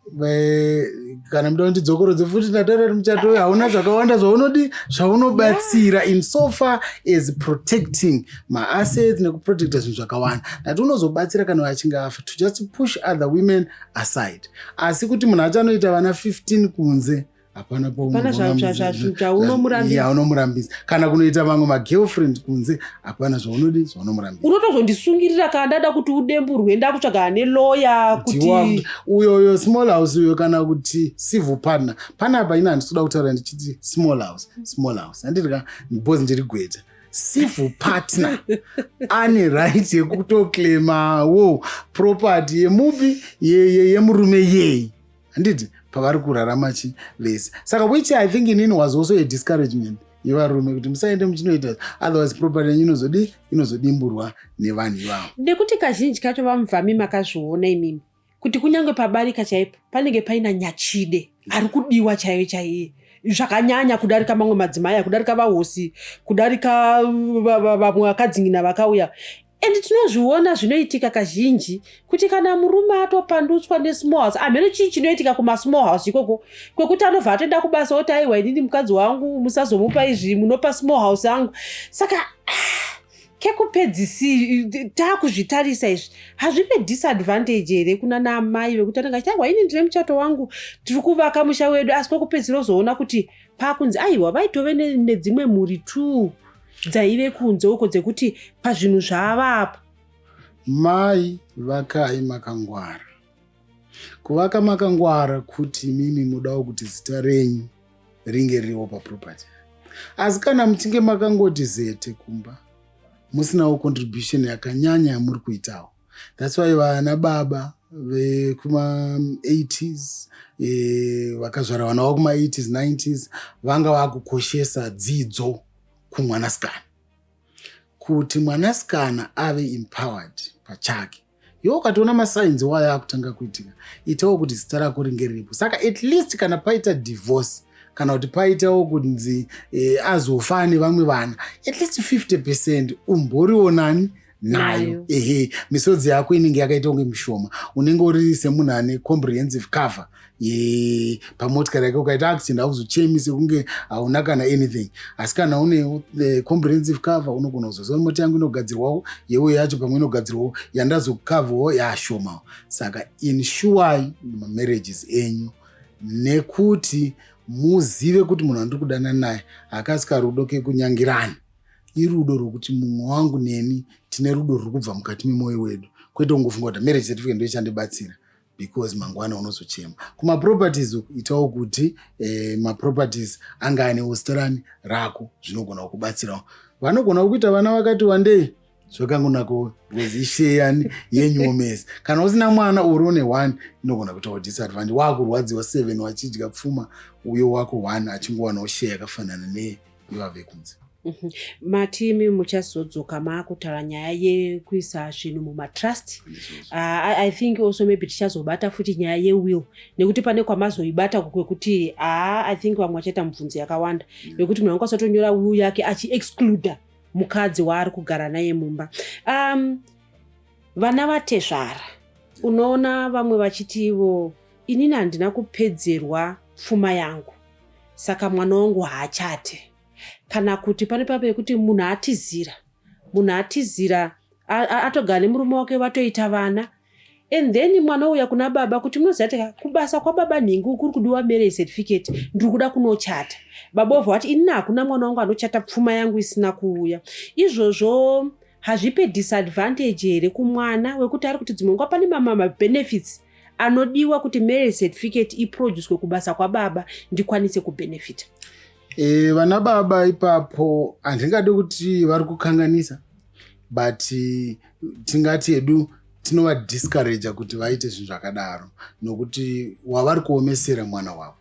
Kana muda kundidzokorodze futi, ndataura kuti muchato uyu hauna zvakawanda zvaunodi zvaunobatsira in so far as protecting maassets nekuprotecta zvinhu zvakawanda. Ndati unozobatsira kana achinge afa, to just push other women aside, asi kuti munhu achanoita vana 15 kunze, hapana. Hapana zvaunomurambidza. Unomurambidza kana kunoita vamwe magirlfriend kunze, hapana zvaunodi zvaUnomurambidza. Unotozondisungirira kana ndada kuti udemburwe, ndakutsvaga neloya kuti Uyoyo small house uyo, kana kuti civil partner panapa, ina handisi kuda kutaura ndichiti small house, small house, handiti ka? Because ndiri gweta, civil partner ane right yekutoclaimawo property yemupi, yemurume yei, handiti? Pavari kurarama chi vese. Saka which I think inini was also a discouragement yevarume kuti musaende muchinoita, otherwise property yenyu inozodi inozodimburwa nevanhu ivavo. Nekuti kazhinji kacho, vamubvami, makazviona imimi kuti kunyange pabarika chaipo panenge paina nyachide ari kudiwa chaiyo chaiye zvakanyanya kudarika mamwe madzimai, kudarika vahosi, kudarika vamwe vakadzingina vakauya. And tinozviona zvinoitika kazhinji kuti kana murume atopandutswa nesmall house, hameno chii chinoitika kumasmall house ikoko, kwekuti anobva atoenda kubasa oti, "Aiwa, inini mukadzi wangu musazomupa izvi, munopa small house yangu." Saka kekupedzisi taakuzvitarisa izvi, hazvipe disadvantage here kuna naamai vekuti anenge achiti, "Aiwa, ini ndine muchato wangu, tiri kuvaka musha wedu," asi kwekupedzisira uzoona kuti paakunzi, aiwa, vaitove nedzimwe mhuri two dzaive kunze uko, dzekuti pazvinhu zvavapo? Mai, vakai makangwara. Kuvaka makangwara kuti mimi mudawo kuti zita renyu ringe ririwo paproperty, asi kana muchinge makangoti zete kumba, musinawo contribution yakanyanya yamuri kuitawo. That's why vana baba vekuma-80s, vakazvara vana vavo kuma-80s, 90s, vanga vakukoshesa dzidzo kumwanasikana, kuti mwanasikana ave empowered pachake. Iwe ukatoona masigns wayo akutanga kuitika, itawo kuti zita rako ringe riripo. Saka at least kana paita divorce, kana kuti paitawo kunzi azofa nevamwe vana, at least 50% umboriwo nani nayo. Nayo. Ehe, misodzi yako inenge yakaita kunge mishoma. Unenge uri semunhu ane comprehensive cover pamotikari yake. Ukaita accident, hauzochemi sekunge hauna kana anything, asi kana une comprehensive cover, unogona kuzoziva kuti mota yangu inogadzirwawo, yeuyo yacho pamwe inogadzirwawo, yandazokavhawo yaashomawo. Saka insurai mamarriages enyu, nekuti muzive kuti munhu andiri kudana naye hakasi karudo kekunyangirana, irudo rwokuti mumwe wangu neni tine rudo rwuri kubva mukati memwoyo wedu, kwete kungofunga kuti marriage certificate ndo ichandibatsira, because mangwana unozochema. Kumaproperties uku, itawo kuti maproperties anga anewo zita rani rako, zvinogona kukubatsirawo. Vanogona kuita vana vakati wandei, zvakangonakawo because ishare yenyuwo mese. Kana usina mwana, uri une one, inogona kuitawo disadvantage, waakurwadziwa, seven wachidya pfuma, uyo wako one achingowanawo share yakafanana neivave kunze. Matimi muchazodzoka maakutaura nyaya yekuisa zvinhu mumatrust. I think also maybe tichazobata futi nyaya yewill, nekuti pane kwamazoibata kwekuti haa, I think vamwe vachaita mubvunzo yakawanda yekuti munhu anokwanisa kutonyora will yake achiexcluda mukadzi waari kugara naye mumba. Vana vatezvara, unoona vamwe vachiti ivo, "Inini handina kupedzerwa pfuma yangu, saka mwana wangu haachate." Kana kuti pane papo yekuti munhu atizira, atogara nemurume wake, vatoita vana. And then mwana uya kuna baba kuti, "Munoziva kuti kubasa kwababa nhingi kuri kudiwa marriage certificate, ndiri kuda kunochata." Baba obva vati, "Inini hakuna mwana wangu anochata pfuma yangu isina kuuya." Izvozvo hazvipe disadvantage here kumwana wekuti ari kuti dzimwe nguva pane mamwe mabenefits anodiwa kuti marriage certificate iproducwe kubasa kwababa ndikwanise kubenefita? Vana baba ipapo handingadi kuti vari kukanganisa, but tingati hedu tinovadiscouraja kuti vaite zvinhu zvakadaro, nokuti wavari kuomesera mwana wavo.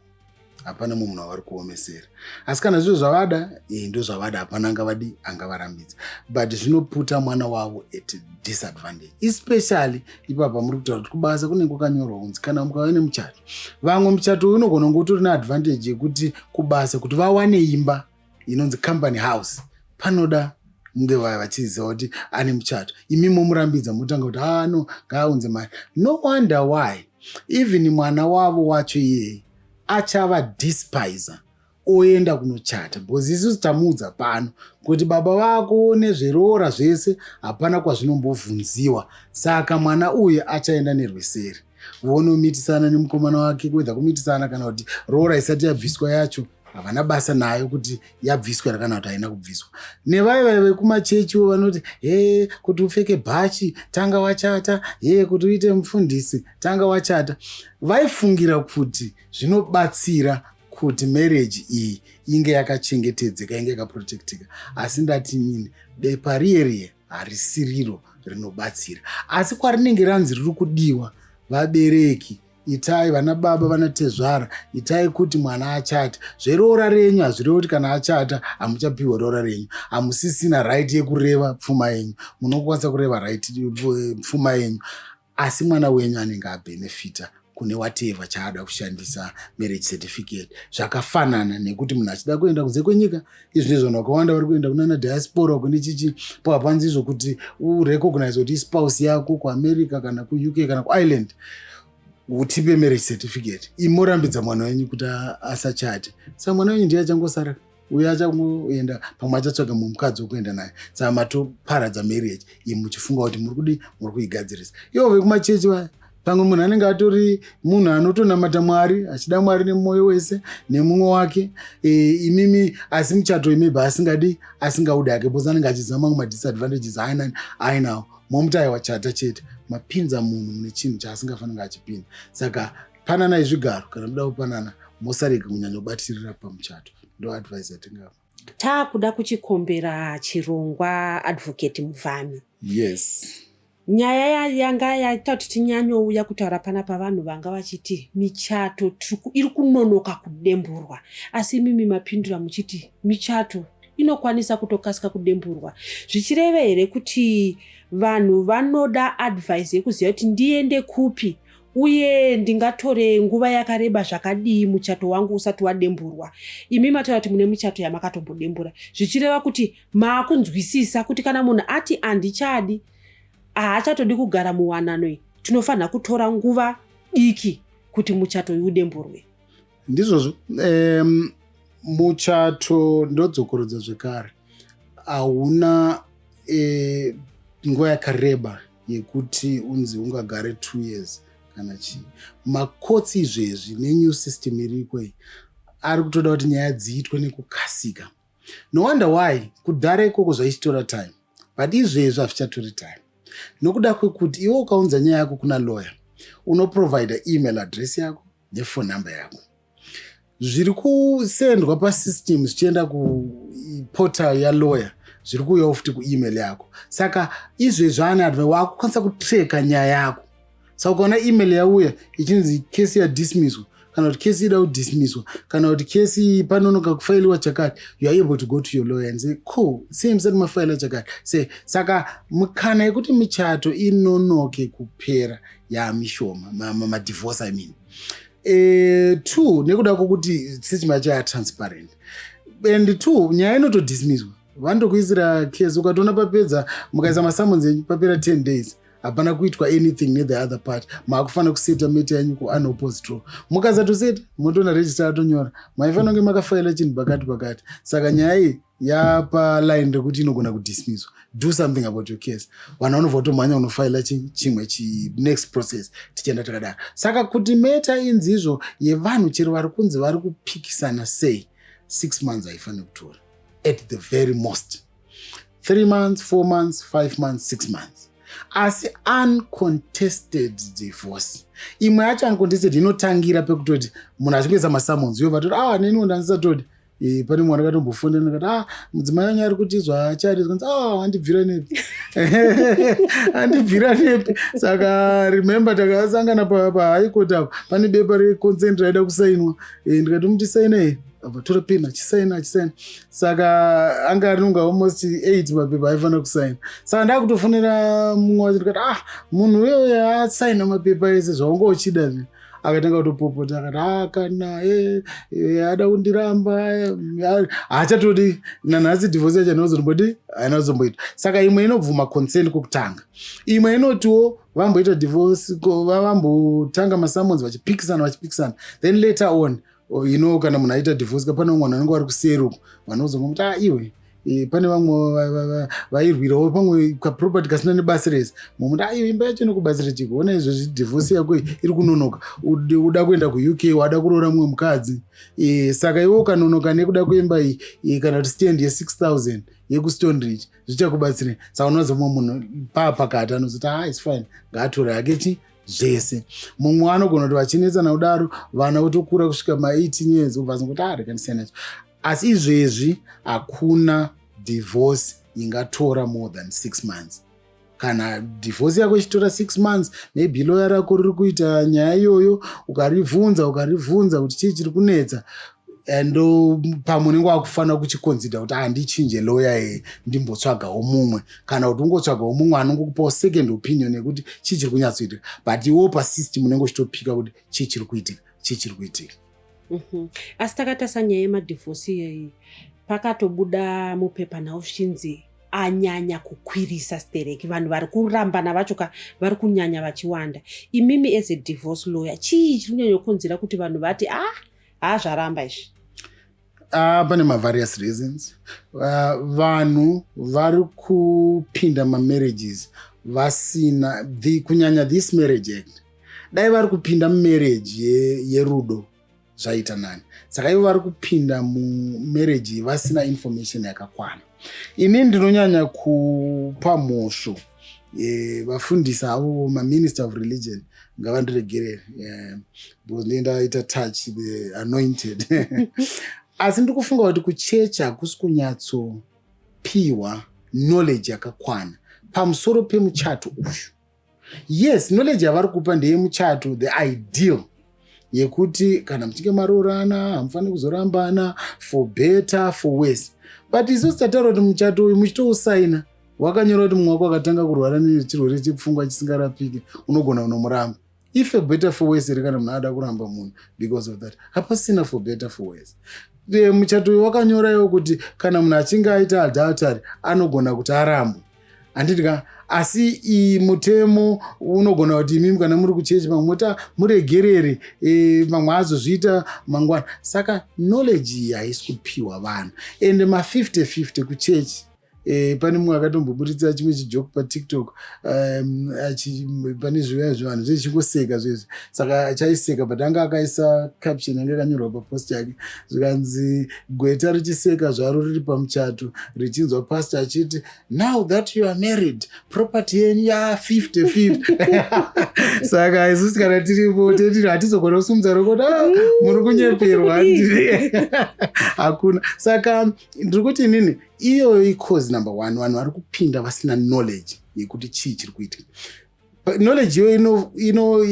Hapana mumwe munhu wavari kuomesera, asi kana zviro zvavada, ndo zvavada, hapana angavadi angavarambidza, but zvinoputa mwana wavo at disadvantage, especially ipapa muri kutaura kuti kubasa kunenge kwakanyorwa kunzi kana mukava nemuchato. Vamwe muchato uyu unogona kunge utori neadvantage yekuti kubasa kuti vawane imba inonzi company house, panoda munge vaya vachiziva kuti ane muchato. Imi momurambidza, motanga kuti, "Ah, no, ngaaunze mari." No wonder why even mwana wavo wacho iyeye achava despisa oenda kunochata, because isusu tamuudza pano kuti baba vako nezveroora zvese hapana kwazvinombovhunziwa. Saka mwana uyu achaenda nerweseri, vonomitisana nemukomana wake, kuedza kumitisana, kana kuti roora isati yabviswa yacho havana basa nayo kuti yabviswa here kana kuti haina kubviswa. Nevai vai vekumachechiwo vanoti, "He, kuti upfeke bhachi tanga wachata, he, kuti uite mufundisi tanga wachata." Vaifungira kuti zvinobatsira kuti marriage iyi inge yakachengetedzeka, inge yakaprotectika, asi ndati nini bepa riye riye harisiriro rinobatsira, asi kwarinenge ranzi riri kudiwa, vabereki itai, vana baba, vana tezvara, itai kuti mwana achate. Zveroora renyu hazvirevi kuti kana achata hamuchapiwa roora renyu, hamusisina right yekureva pfuma yenyu. Munokwanisa kureva right pfuma yenyu, asi mwana wenyu anenge abhenefita kune whatever chaada kushandisa marriage certificate. Zvakafanana nekuti munhu achida kuenda kunze kwenyika. Izvi ndizvo vanhu vakawanda vari kuenda kunana diaspora kune chichi papanzi izvo kuti urecognize kuti ispouse yako kuAmerica kana kuUK kana kuIreland, utipe marriage certificate. Imorambidza mwana wenyu kuti asachate, saka mwana wenyu ndiye achangosara uyo achangoenda, pamwe achatsvaga mumukadzi wekuenda naye. Saka matoparadza marriage iyi muchifunga kuti muri kudi muri kuigadzirisa. Ivo vekumachechi vaya, pamwe munhu anenge atori munhu anotonamata Mwari, achida Mwari nemwoyo wese nemumwe wake, imimi asi muchato imebva asingadi, asingaudi hake, because anenge achiziva mamwe madisadvantages ainawo, momuti, "Aiwa, chata chete." Mapinza munhu mune chinhu chaasingafanira achipinda. Saka pananai zvigaro kana muda kupanana, musarege kunyanyobatirira pamuchato. Ndo advice yatingapa. Taakuda kuchikombera chirongwa, Advocate Muvhami. Yes. Nyaya yanga yaita kuti tinyanyouya kutaura panapa, vanhu vanga vachiti michato iri kunonoka kudemburwa, asi imimi mapindura muchiti michato inokwanisa kutokasika kudemburwa. Zvichireva here kuti vanhu vanoda advice yekuziva kuti ndiende kupi uye ndingatore nguva yakareba zvakadii muchato wangu usati wademburwa? Imi mataura kuti mune michato yamakatombodembura, zvichireva kuti maakunzwisisa kuti kana munhu ati handichadi, haachatodi kugara muwanano iyi, tinofanira kutora nguva diki kuti muchato uyu udemburwe. Ndizvozvo. Muchato, ndodzokorodza zvekare, hauna nguva yakareba yekuti unzi ungagare 2 years kana chii. Macourts izvezvi nenew system iriko iyi ari kutoda kuti nyaya dziitwe nekukasika. No wonder why kudhara ikoko zvaichitora time, but izvezvi hazvichatori time, nokuda kwekuti iwe ukaunza nyaya yako kuna lawyer, unoprovida email address yako nephone number yako, zviri kusendwa pasystem zvichienda kuportal yalawyer, zviri kuuyawo futi kuemail yako. Saka izvezvi ane adva waakukwanisa kutracka nyaya yako. Saka ukaona email yauya ichinzi kesi yadismisswa, kana kuti kesi ida kudismisswa, kana kuti kesi panonoka kufailiwa chakati, you are able to go to your lawyer and say, "Cool, sei musati mafaila chakati?" Say saka mukana yekuti michato inonoke kupera yaamishoma, madivorce, I mean. Two, nekuda kwokuti system yacho yatransparent, and two, nyaya inotodismisswa, vanotokuisira kesi. Ukatoona papedza, mukaisa masummons enyu, papera 10 days. Hapana kuitwa anything nethe other part. Maakufanira kuseta matter yenyu kuunopposed draw. Mukasatoseta, motoona registrar atonyora, "Maifanira kunge makafaila chinhu pakati pakati. Saka nyaya iyi yapa line rekuti inogona kudismisswa. Do something about your case." Vanhu vanobva kutomhanya kunofaila chimwe next process, tichienda takadaro. Saka kuti matter inzizvo yevanhu, chero vari kunzi vari kupikisana sei, 6 months haifaniri kutora. At the very most 3 months, 4 months, 5 months, 6 months. Asi uncontested divorce, imwe yacho uncontested inotangira pekutoti munhu achingoisa masummons, yobva toti, "Ah, neniwo ndandisatodi." Pane mwana akatombofunda, ndikati, "Ah, mudzimai wanyu ari kuti zvaachari." Zvikanzi, "Ah, andibvira nepi? Andibvira nepi?" Saka remember takasangana pahigh court apo, pane bepa reconsent raida kusainwa. Ndikati, "Muchisaina." Abva tora peni, achisaina, achisaina. Saka anga arinonga almost eight mapepa aifanira kusaina. Saka ndakutofonera mumwe wacho, ndikati, "Ah, munhu uyoyo asaina mapepa ese zvaunga uchida zve." Akatanga kutopopota, akati, "A, kana ada kundiramba, haachatodi nanhasi." Divorce yacho hainazombodi, haina kuzomboitwa. Saka imwe inobvuma consent kwekutanga, imwe inotiwo vamboita divorce, vambotanga masummons, vachipikisana, vachipikisana, then later on, kana munhu aita divorce, pane vamwe vanhu vanenge vari kuseri uko vanozongomuti, "A, iwe." Pane vamwe vairwirawo pamwe kaproperty kasina nebasa rese. Mumwe, "Aiwa, imba yacho inokubatsira chiko? Ona izvozvi divorce yako iri kunonoka. Uda kuenda kuUK, wada kuroora mumwe mukadzi. Saka iwe ukanonoka nekuda kuimba iyi kana kuti stand ye6000 yekuStoneridge, zvichakubatsirei?" Saka unoza mumwe munhu paapakati anozoti, "Ah, it's fine, ngaatore hake chi zvese." Mumwe anogona kuti vachinetsana kudaro, vana votokura kusvika ma18 years, obva azongoti, "Ah, rega ndisiyana nacho." Asi izvezvi hakuna divorce ingatora more than 6 months. Kana divorce yako ichitora 6 months, maybe lawyer rako riri kuita nyaya iyoyo, ukaribvunza, ukaribvunza kuti chii chiri kunetsa, and pamwe unenge wakufanira kuchiconsider kuti handichinje lawyer iyi, ndimbotsvagawo mumwe, kana kuti ungotsvagawo mumwe anongokupawo second opinion yekuti chii chiri kunyatsoitika. But iwo pasystem unenge uchitopika kuti chii chiri kuitika, chii chiri kuitika. Asi takatarisa nyaya yemadivorce iyeyi, pakatobuda mupepanhau zvichinzi anyanya kukwirisa stereki. Vanhu vari kurambana vacho ka vari kunyanya vachiwanda. Imimi as a divorce lawyer, chii chiri kunyanya kukonzera kuti vanhu vati, "Ah, haa, zvaramba izvi"? Pane mavarious reasons. Vanhu vari kupinda mamarriages vasina kunyanya this Marriage Act. Dai vari kupinda mumarriage yerudo zvaita nani. Saka ivo vari kupinda mumarriage vasina information yakakwana. Ini ndinonyanya kupa mhosvo vafundisi avo, maminister of religion, ngavandiregerere because ndinge ndaita touch the anointed. Asi ndiri kufunga kuti kuchechi hakusi kunyatsopiwa knowledge yakakwana pamusoro pemuchato uyu. Yes, knowledge yavari kupa ndeyemuchato, the ideal yekuti kana muchinge maroorana hamufaniri kuzorambana, for better, for worse. But isusu tataura kuti muchato uyu muchitousaina, wakanyora kuti mumwe wako akatanga kurwara nechirwere chepfungwa chisingarapiki, unogona kunomuramba. If a better for worse here kana munhu ada kuramba munhu because of that? Hapasina for better for worse. Muchato uyu wakanyoraiwo kuti kana munhu achinge aita adultery, anogona kuti arambwe, handiti ka? Asi mutemo unogona kuti imimi kana muri kuchechi, mamwe moti, "Ah, muregerere, mamwe azozviita mangwana." Saka knowledge iyi haisi kupiwa vanhu, ende ma50-50 kuchechi. Pane mumwe akatomboburitsa chimwe chijoke paTikTok, pane zviya zvevanhu zvichingoseka zvezvi. Saka chaiseka, but anga akaisa caption yanga yakanyorwa papost yake, zvikanzi, "Gweta richiseka zvaro riri pamuchato, richinzwa pastor achiti, 'Now that you are married, property yenyu ya50-50.'" Saka isusu kana tiripo tetiri hatizogona kusumudza rokoti, "Ah, muri kunyeperwa." Hakuna. Saka ndiri kuti inini iyoyo icause number one, vanhu vari kupinda vasina knowledge yekuti chii chiri kuitika. Knowledge iyoyo ino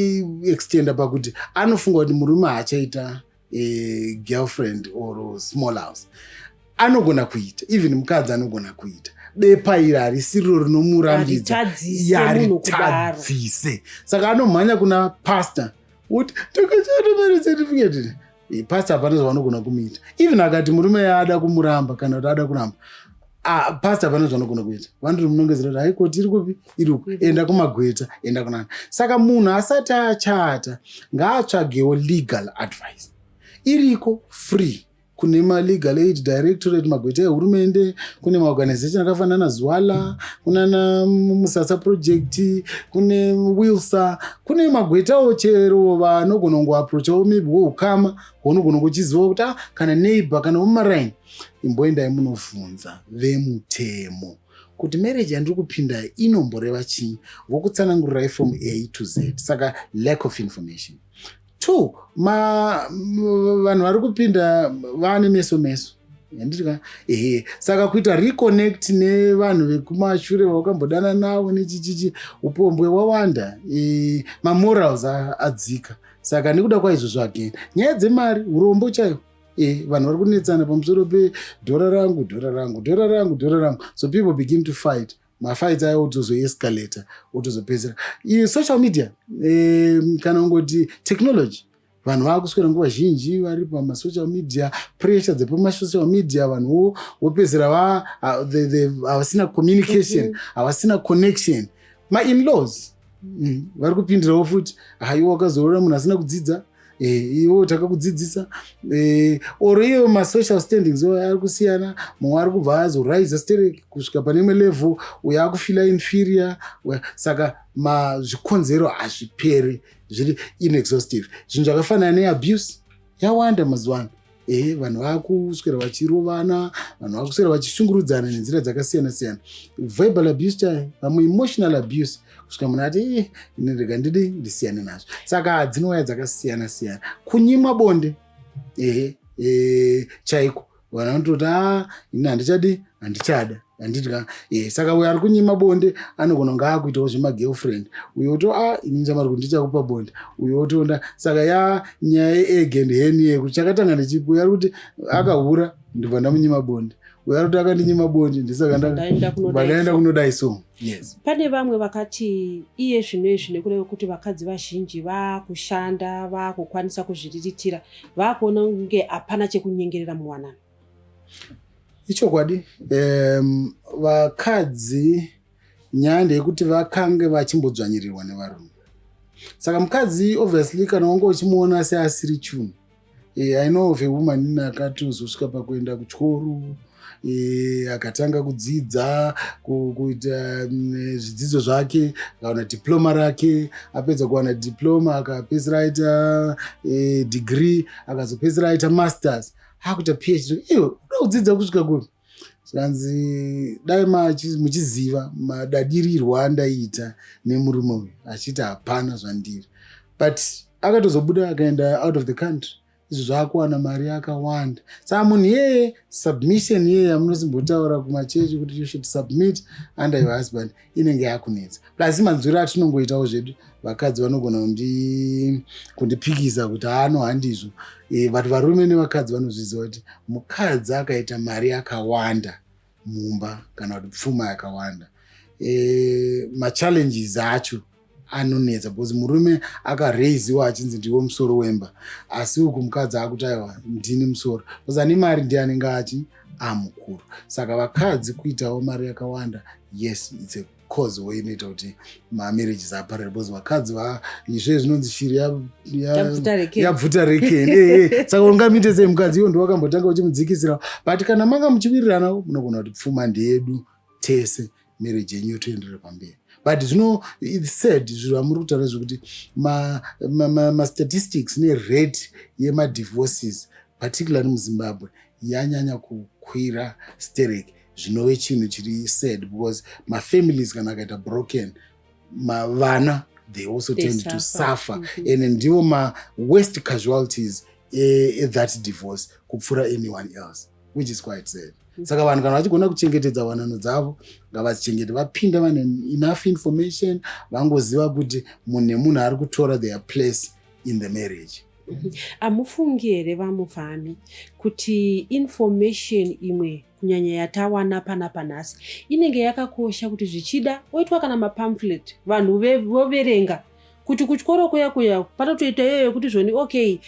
extenda pakuti anofunga kuti murume haachaita girlfriend or small house. Anogona kuita, even mukadzi anogona kuita. Bepa iri harisiriro rinomurambidza. Haritadzise munhu kudaro. Haritadzise. Saka anomhanya kuna pastor kuti, "Takachata marriage certificate." Pastor hapana zvavanogona kumuita. Even akati murume yaada kumuramba kana kuti ada kuramba, Ah, pastor pane zvanogona kuita. Vanoti munongedzera kuti haikoti iri kupi, iri uku, enda kumagweta, enda kunani. Saka munhu asati achata ngaatsvagewo legal advice. Iriko free, kune malegal aid directorate, magweta ehurumende, kune maorganization akafanana Zwala, kunana Musasa Project, kune Wilsa, kune magwetawo chero vanogona kungoapproachawo maybe woukama waunogona kuchiziva kuti ah, kana neighbor kana wemumaraini. Imboendai munovhunza vemutemo kuti marriage yandiri kupinda inomboreva chii, vokutsanangurirai from A to Z. Saka lack of information. Two, vanhu vari kupinda vaane meso meso, handiti ka? Ehe. Saka kuita reconnect nevanhu vekumashure vakambodana navo nechichichi, upombwe wawanda, mamorals adzika. Saka nekuda kwaizvozvo, again, nyaya dzemari, urombo chaiwo. Vanhu vari kunetsana pamusoro pedhora rangu, dhora rangu, dhora rangu, dhora rangu. So people begin to fight. Mafights ayo otozoescalata, otozopedzera social media, kana kungoti technology. Vanhu vaakuswera nguva zhinji vari pamasocial media, pressure dzepamasocial media. Vanhu vopedzera havasina communication, havasina connection. Mainlaws vari kupindirawo futi. Haiwa, wakazorora munhu asina kudzidza, iwo takakudzidzisa, or iyo masocial standings ari kusiyana. Mumwe ari kubva azoraisa sterek kusvika pane imwe level, uyo akufeela inferior. Saka zvikonzero hazviperi, zviri inexhaustive. Zvinhu zvakafanana neabuse yawanda mazuva ano. Ehe, vanhu vakuswera vachirovana, vanhu vakuswera vachishungurudzana nenzira dzakasiyana siyana, verbal abuse chaiyo, vamwe emotional abuse, kusvika munhu ati, "Ini rega ndidi ndisiyane nazvo." Saka dzinouya dzakasiyana siyana. Kunyimwa bonde, ehe, chaiko, vanhu vanototi, "A, ini handichadi, handichada," handiti? Saka uyo ari kunyima bonde anogona kunge akuitawo zvemagirlfriend. Uyo oto, "A, ini ndichamari kuti ndichakupa bonde." Uyo otoenda. Saka ya nyaya yeegg and hen, yekuti chakatanga nechipo. Uyo ari kuti akahura, ndibva ndamunyima bonde. Uyo ari kuti akandinyima bonde, ndisaka ndaenda kunodai. So yes. Pane vamwe vakati iye zvino izvi, nekuda kwekuti vakadzi vazhinji vaakushanda, vaakukwanisa kuzviriritira, vaakuona kunge hapana chekunyengerera muwanano. Ichokwadi. Vakadzi, nyaya ndeyekuti vakange vachimbodzvanyirirwa nevarume. Saka mukadzi, obviously, kana wanga uchimuona seasiri chunhu. I know of a woman akatozosvika pakuenda kuchikoro, akatanga kudzidza, kuita zvidzidzo zvake, akawana diploma rake. Apedza kuwana diploma, akapedzisira aita degree, akazopedzisira aita masters, akuita PhD. Iwe uda kudzidza kusvika kupi? Zvikanzi, "Dai muchiziva madadirirwo andaiita nemurume uyu, achiti hapana zvandiri." But akatozobuda akaenda out of the country, izvo zvaakuwana mari yakawanda. Saka munhu iyeye, submission iyeye yamunosimbotaura kumachechi kuti you should submit under your husband, inenge yakunetsa. Plus manzwiro atinongoitawo zvedu, vakadzi vanogona kundipikisa kuti haano handizvo, but varume nevakadzi vanozviziva kuti mukadzi akaita mari yakawanda mumba kana kuti pfuma yakawanda, machallenges acho anonetsa, because murume akareiziwa achinzi ndiwo musoro wemba, asi uku mukadzi akuti, "Aiwa, ndini musoro," because ane mari ndiye anenge achi amukuru. Saka vakadzi kuitawo mari yakawanda, yes, it's a cause way inoita kuti mamarriages aparare, because vakadzi izve zvinonzi shiri yabvuta rekeni. Saka ungamuite sei mukadzi? Iwo ndiwakambotanga uchimudzikisira. But kana manga muchiwiriranawo, munogona kuti pfuma ndeyedu tese, marriage yenyu yotoenderera pamberi. But zvino it's sad zviro amuri kutaura zvekuti mastatistics nerate yemadivorces, particularly muZimbabwe, yanyanya kukwira sterek, zvinove chinhu chiri sad, because mafamilies kana akaita broken, vana, they also they tend to suffer. And ndiwo maworst casualties ethat divorce kupfuura anyone else, which is quite sad. Saka vanhu kana vachigona kuchengetedza wanano dzavo, ngavadzichengete. Vapinda vane enough information, vangoziva kuti munhu nemunhu ari kutora their place in the marriage. Hamufungi here, VaMupfami, kuti information imwe, kunyanya yatawana panapa nhasi, inenge yakakosha kuti zvichida oitwa kana mapamphlet, vanhu voverenga, kuti kutyoro kuya kuya panotoita iyoyo yekuti zvoni, okay,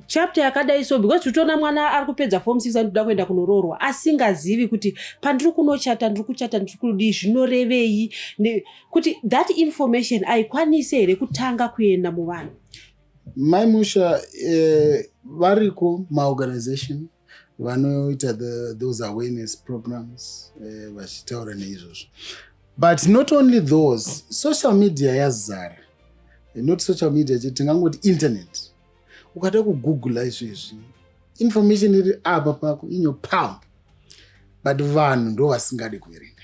Chapter yakadai so, because titoona mwana ari kupedza Form 6 anotoda kuenda kunoroorwa asingazivi kuti pandiri kunochata, ndiri kuchata, ndiri kudii, zvinorevei, kuti that information haikwanisi here kutanga kuenda muvanhu? Mai Musha, variko maorganization vanoita those awareness programs, vachitaura neizvozvo. But not only those, social media yazara. Not social media chete, tingangoti internet. Ukada kugoogla izvezvi, information iri apa pako, in your palm, but vanhu ndo vasingadi kuverenga.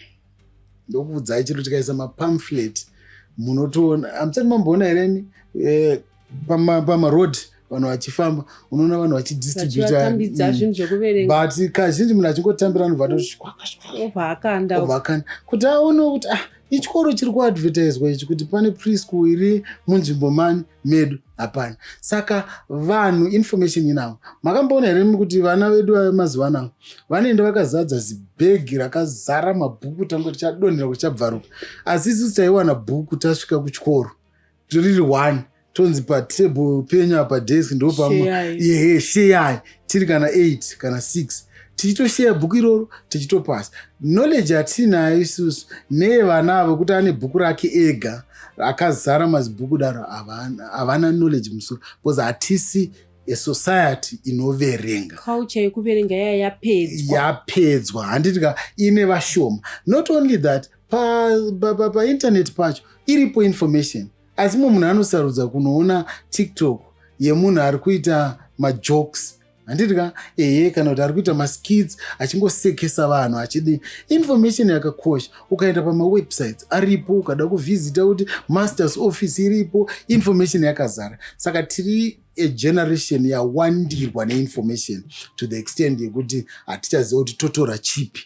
Ndokuudzai chiro, tikaisa mapamphlet munotoona. Hamusati mamboona hereni pamaroad vanhu vachifamba? Unoona vanhu vachidistributa Vachivatambidza zvinhu zvekuverenga. But kazhinji munhu achingotambira anobva atoti Obva akanda. Obva akanda kuti aonewo kuti, ah, ichikoro chiri kuadvertiswa ichi, kuti pane preschool iri munzvimbo mani medu hapana. Saka vanhu information inavo. Makamboona here kuti vana vedu vemazuva anavo vanoenda vakazadza zibhegi rakazara mabhuku, tange tichadonhera kuchabvaruka? Asi isusu taiwana bhuku tasvika kuchikoro riri one, tonzi patable penyu apa, desk ndopamwe. Sheyai. Yehe, sheyai tiri kana 8 kana 6, tichitosheya bhuku iroro, tichitopasa. Knowledge yatinayo isusu neyevana avo kuti ane bhuku rake ega akazara mazibhuku daro, havana knowledge musoro, because hatisi a society inoverenga. Culture yekuverenga yaya yapedzwa. Yapedzwa, handiti ka? Ine vashoma. Not only that, painternet pacho iripo information, asi mumwe munhu anosarudza kunoona TikTok yemunhu ari kuita majokes, handiti ka? Ehe, kana kuti ari kuita maskits achingosekesa vanhu achidi. Information yakakosha. Ukaenda pamawebsites aripo, ukada kuvhizita kuti master's office iripo, information yakazara. Saka tiri a generation yawandirwa neinformation to the extent yekuti hatichaziva kuti totora chipi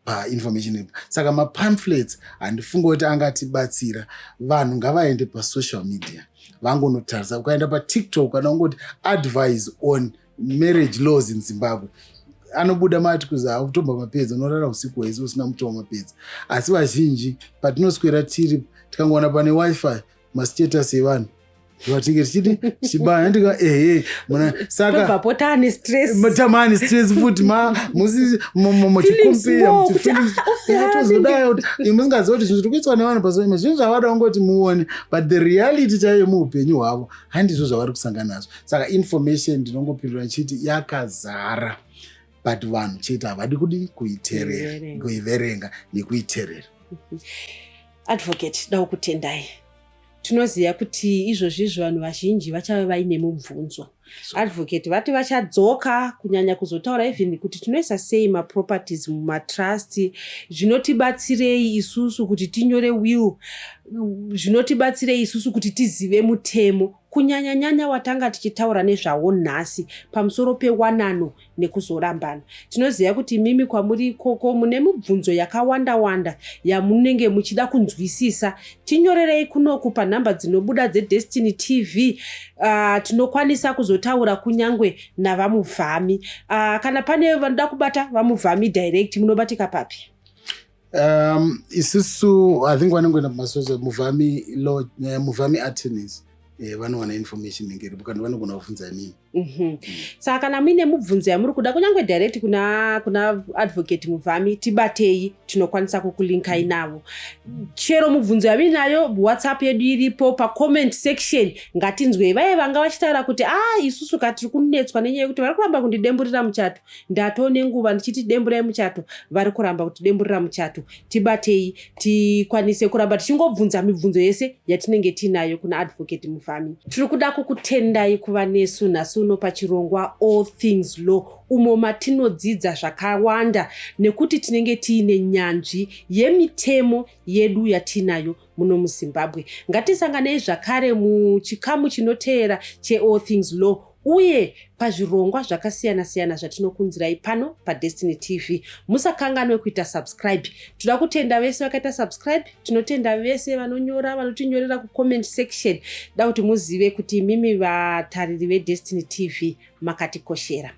painformation ipo. Saka mapamphlets handifunga kuti angatibatsira. Vanhu ngavaende pasocial media vangonotarisa. Ukaenda paTikTok, kana ungoti "advice on marriage laws in Zimbabwe", anobuda maarticles automba mapedza, unorara usiku hwese usina mutoo mapedza. Asi vazhinji patinoswera tiri, tikangowana pane WiFi, mastatus evanhu vatinge tichidi tichibaya ndika, ehe, muna saka Tobvapo taane stress. Tamani stress futi ma musi Feelings muchicompare. More, kuti, ah, Tozodai kuti musingaziva kuti zvinhu zviri kuitwa nevanhu pasoma, zvinhu zvavada kungoti muone, but the reality chaiyo muupenyu hwavo handizvo zvavari kusangana nazvo. Saka information, ndinongopindura ndichiti yakazara, but vanhu chete havadi kudi kuiteerera. Kuiverenga. Kuiverenga nekuiteerera. Advocate, dau kutendai. Tinoziva kuti izvozvizvi vanhu vazhinji vachave vaine mubvunzo. Advocate vati vachadzoka kunyanya kuzotaura even kuti tinoisa sei maproperties mumatrust, zvinotibatsirei isusu kuti tinyore will, zvinotibatsirei isusu kuti tizive mutemo, kunyanya-nyanya watanga tichitaura nezvawo nhasi pamusoro pewanano nekuzorambana. Tinoziva kuti mimi kwamuri ikoko mune mibvunzo yakawanda-wanda yamunenge muchida kunzwisisa. Tinyorerei kunoku panhamba dzinobuda dzeDestiny TV. Tinokwanisa kuzotaura kunyangwe navaMuvhami. Kana pane vanoda kubata vaMuvhami direct, munobatika papi? Isusu I think vanongoenda pamasosa Muvhami Law, Muvhami Attorneys, vanowana information inenge iripo, kana vanogona kubvunza inini. Saka kana muine mubvunzo yamuri kuda kunyange direct kuna Advocate Muvhami, tibatei, tinokwanisa kukulinkai navo. Chero mubvunzo yamuinayo, WhatsApp yedu iripo pacomment section. Ngatinzwei vaye vanga vachitaura kuti, a ah, isusu ka tiri kunetswa nenyaya yekuti vari kuramba kundidemburira muchato, ndatoo nenguva ndichiti demburai muchato, vari kuramba kutidemburira muchato. Tibatei tikwanise kuramba tichingobvunza mibvunzo yese yatinenge tiinayo kuna Advocate Muvhami. Tiri kuda kukutendai kuva nesu nhasi uno pachirongwa All Things Law, umo matinodzidza zvakawanda nekuti tinenge tiine nyanzvi yemitemo yedu yatinayo muno muZimbabwe. Ngatisanganei zvakare muchikamu chinoteera cheAll Things Law uye pazvirongwa zvakasiyana-siyana zvatinokunzirai pano paDestiny TV. Musakanganwe kuita subscribe. Toda kutenda vese vakaita subscribe. Tinotenda vese vanonyora, vanotinyorera kucomment section. Da kuti muzive kuti imimi vatariri veDestiny TV makatikoshera.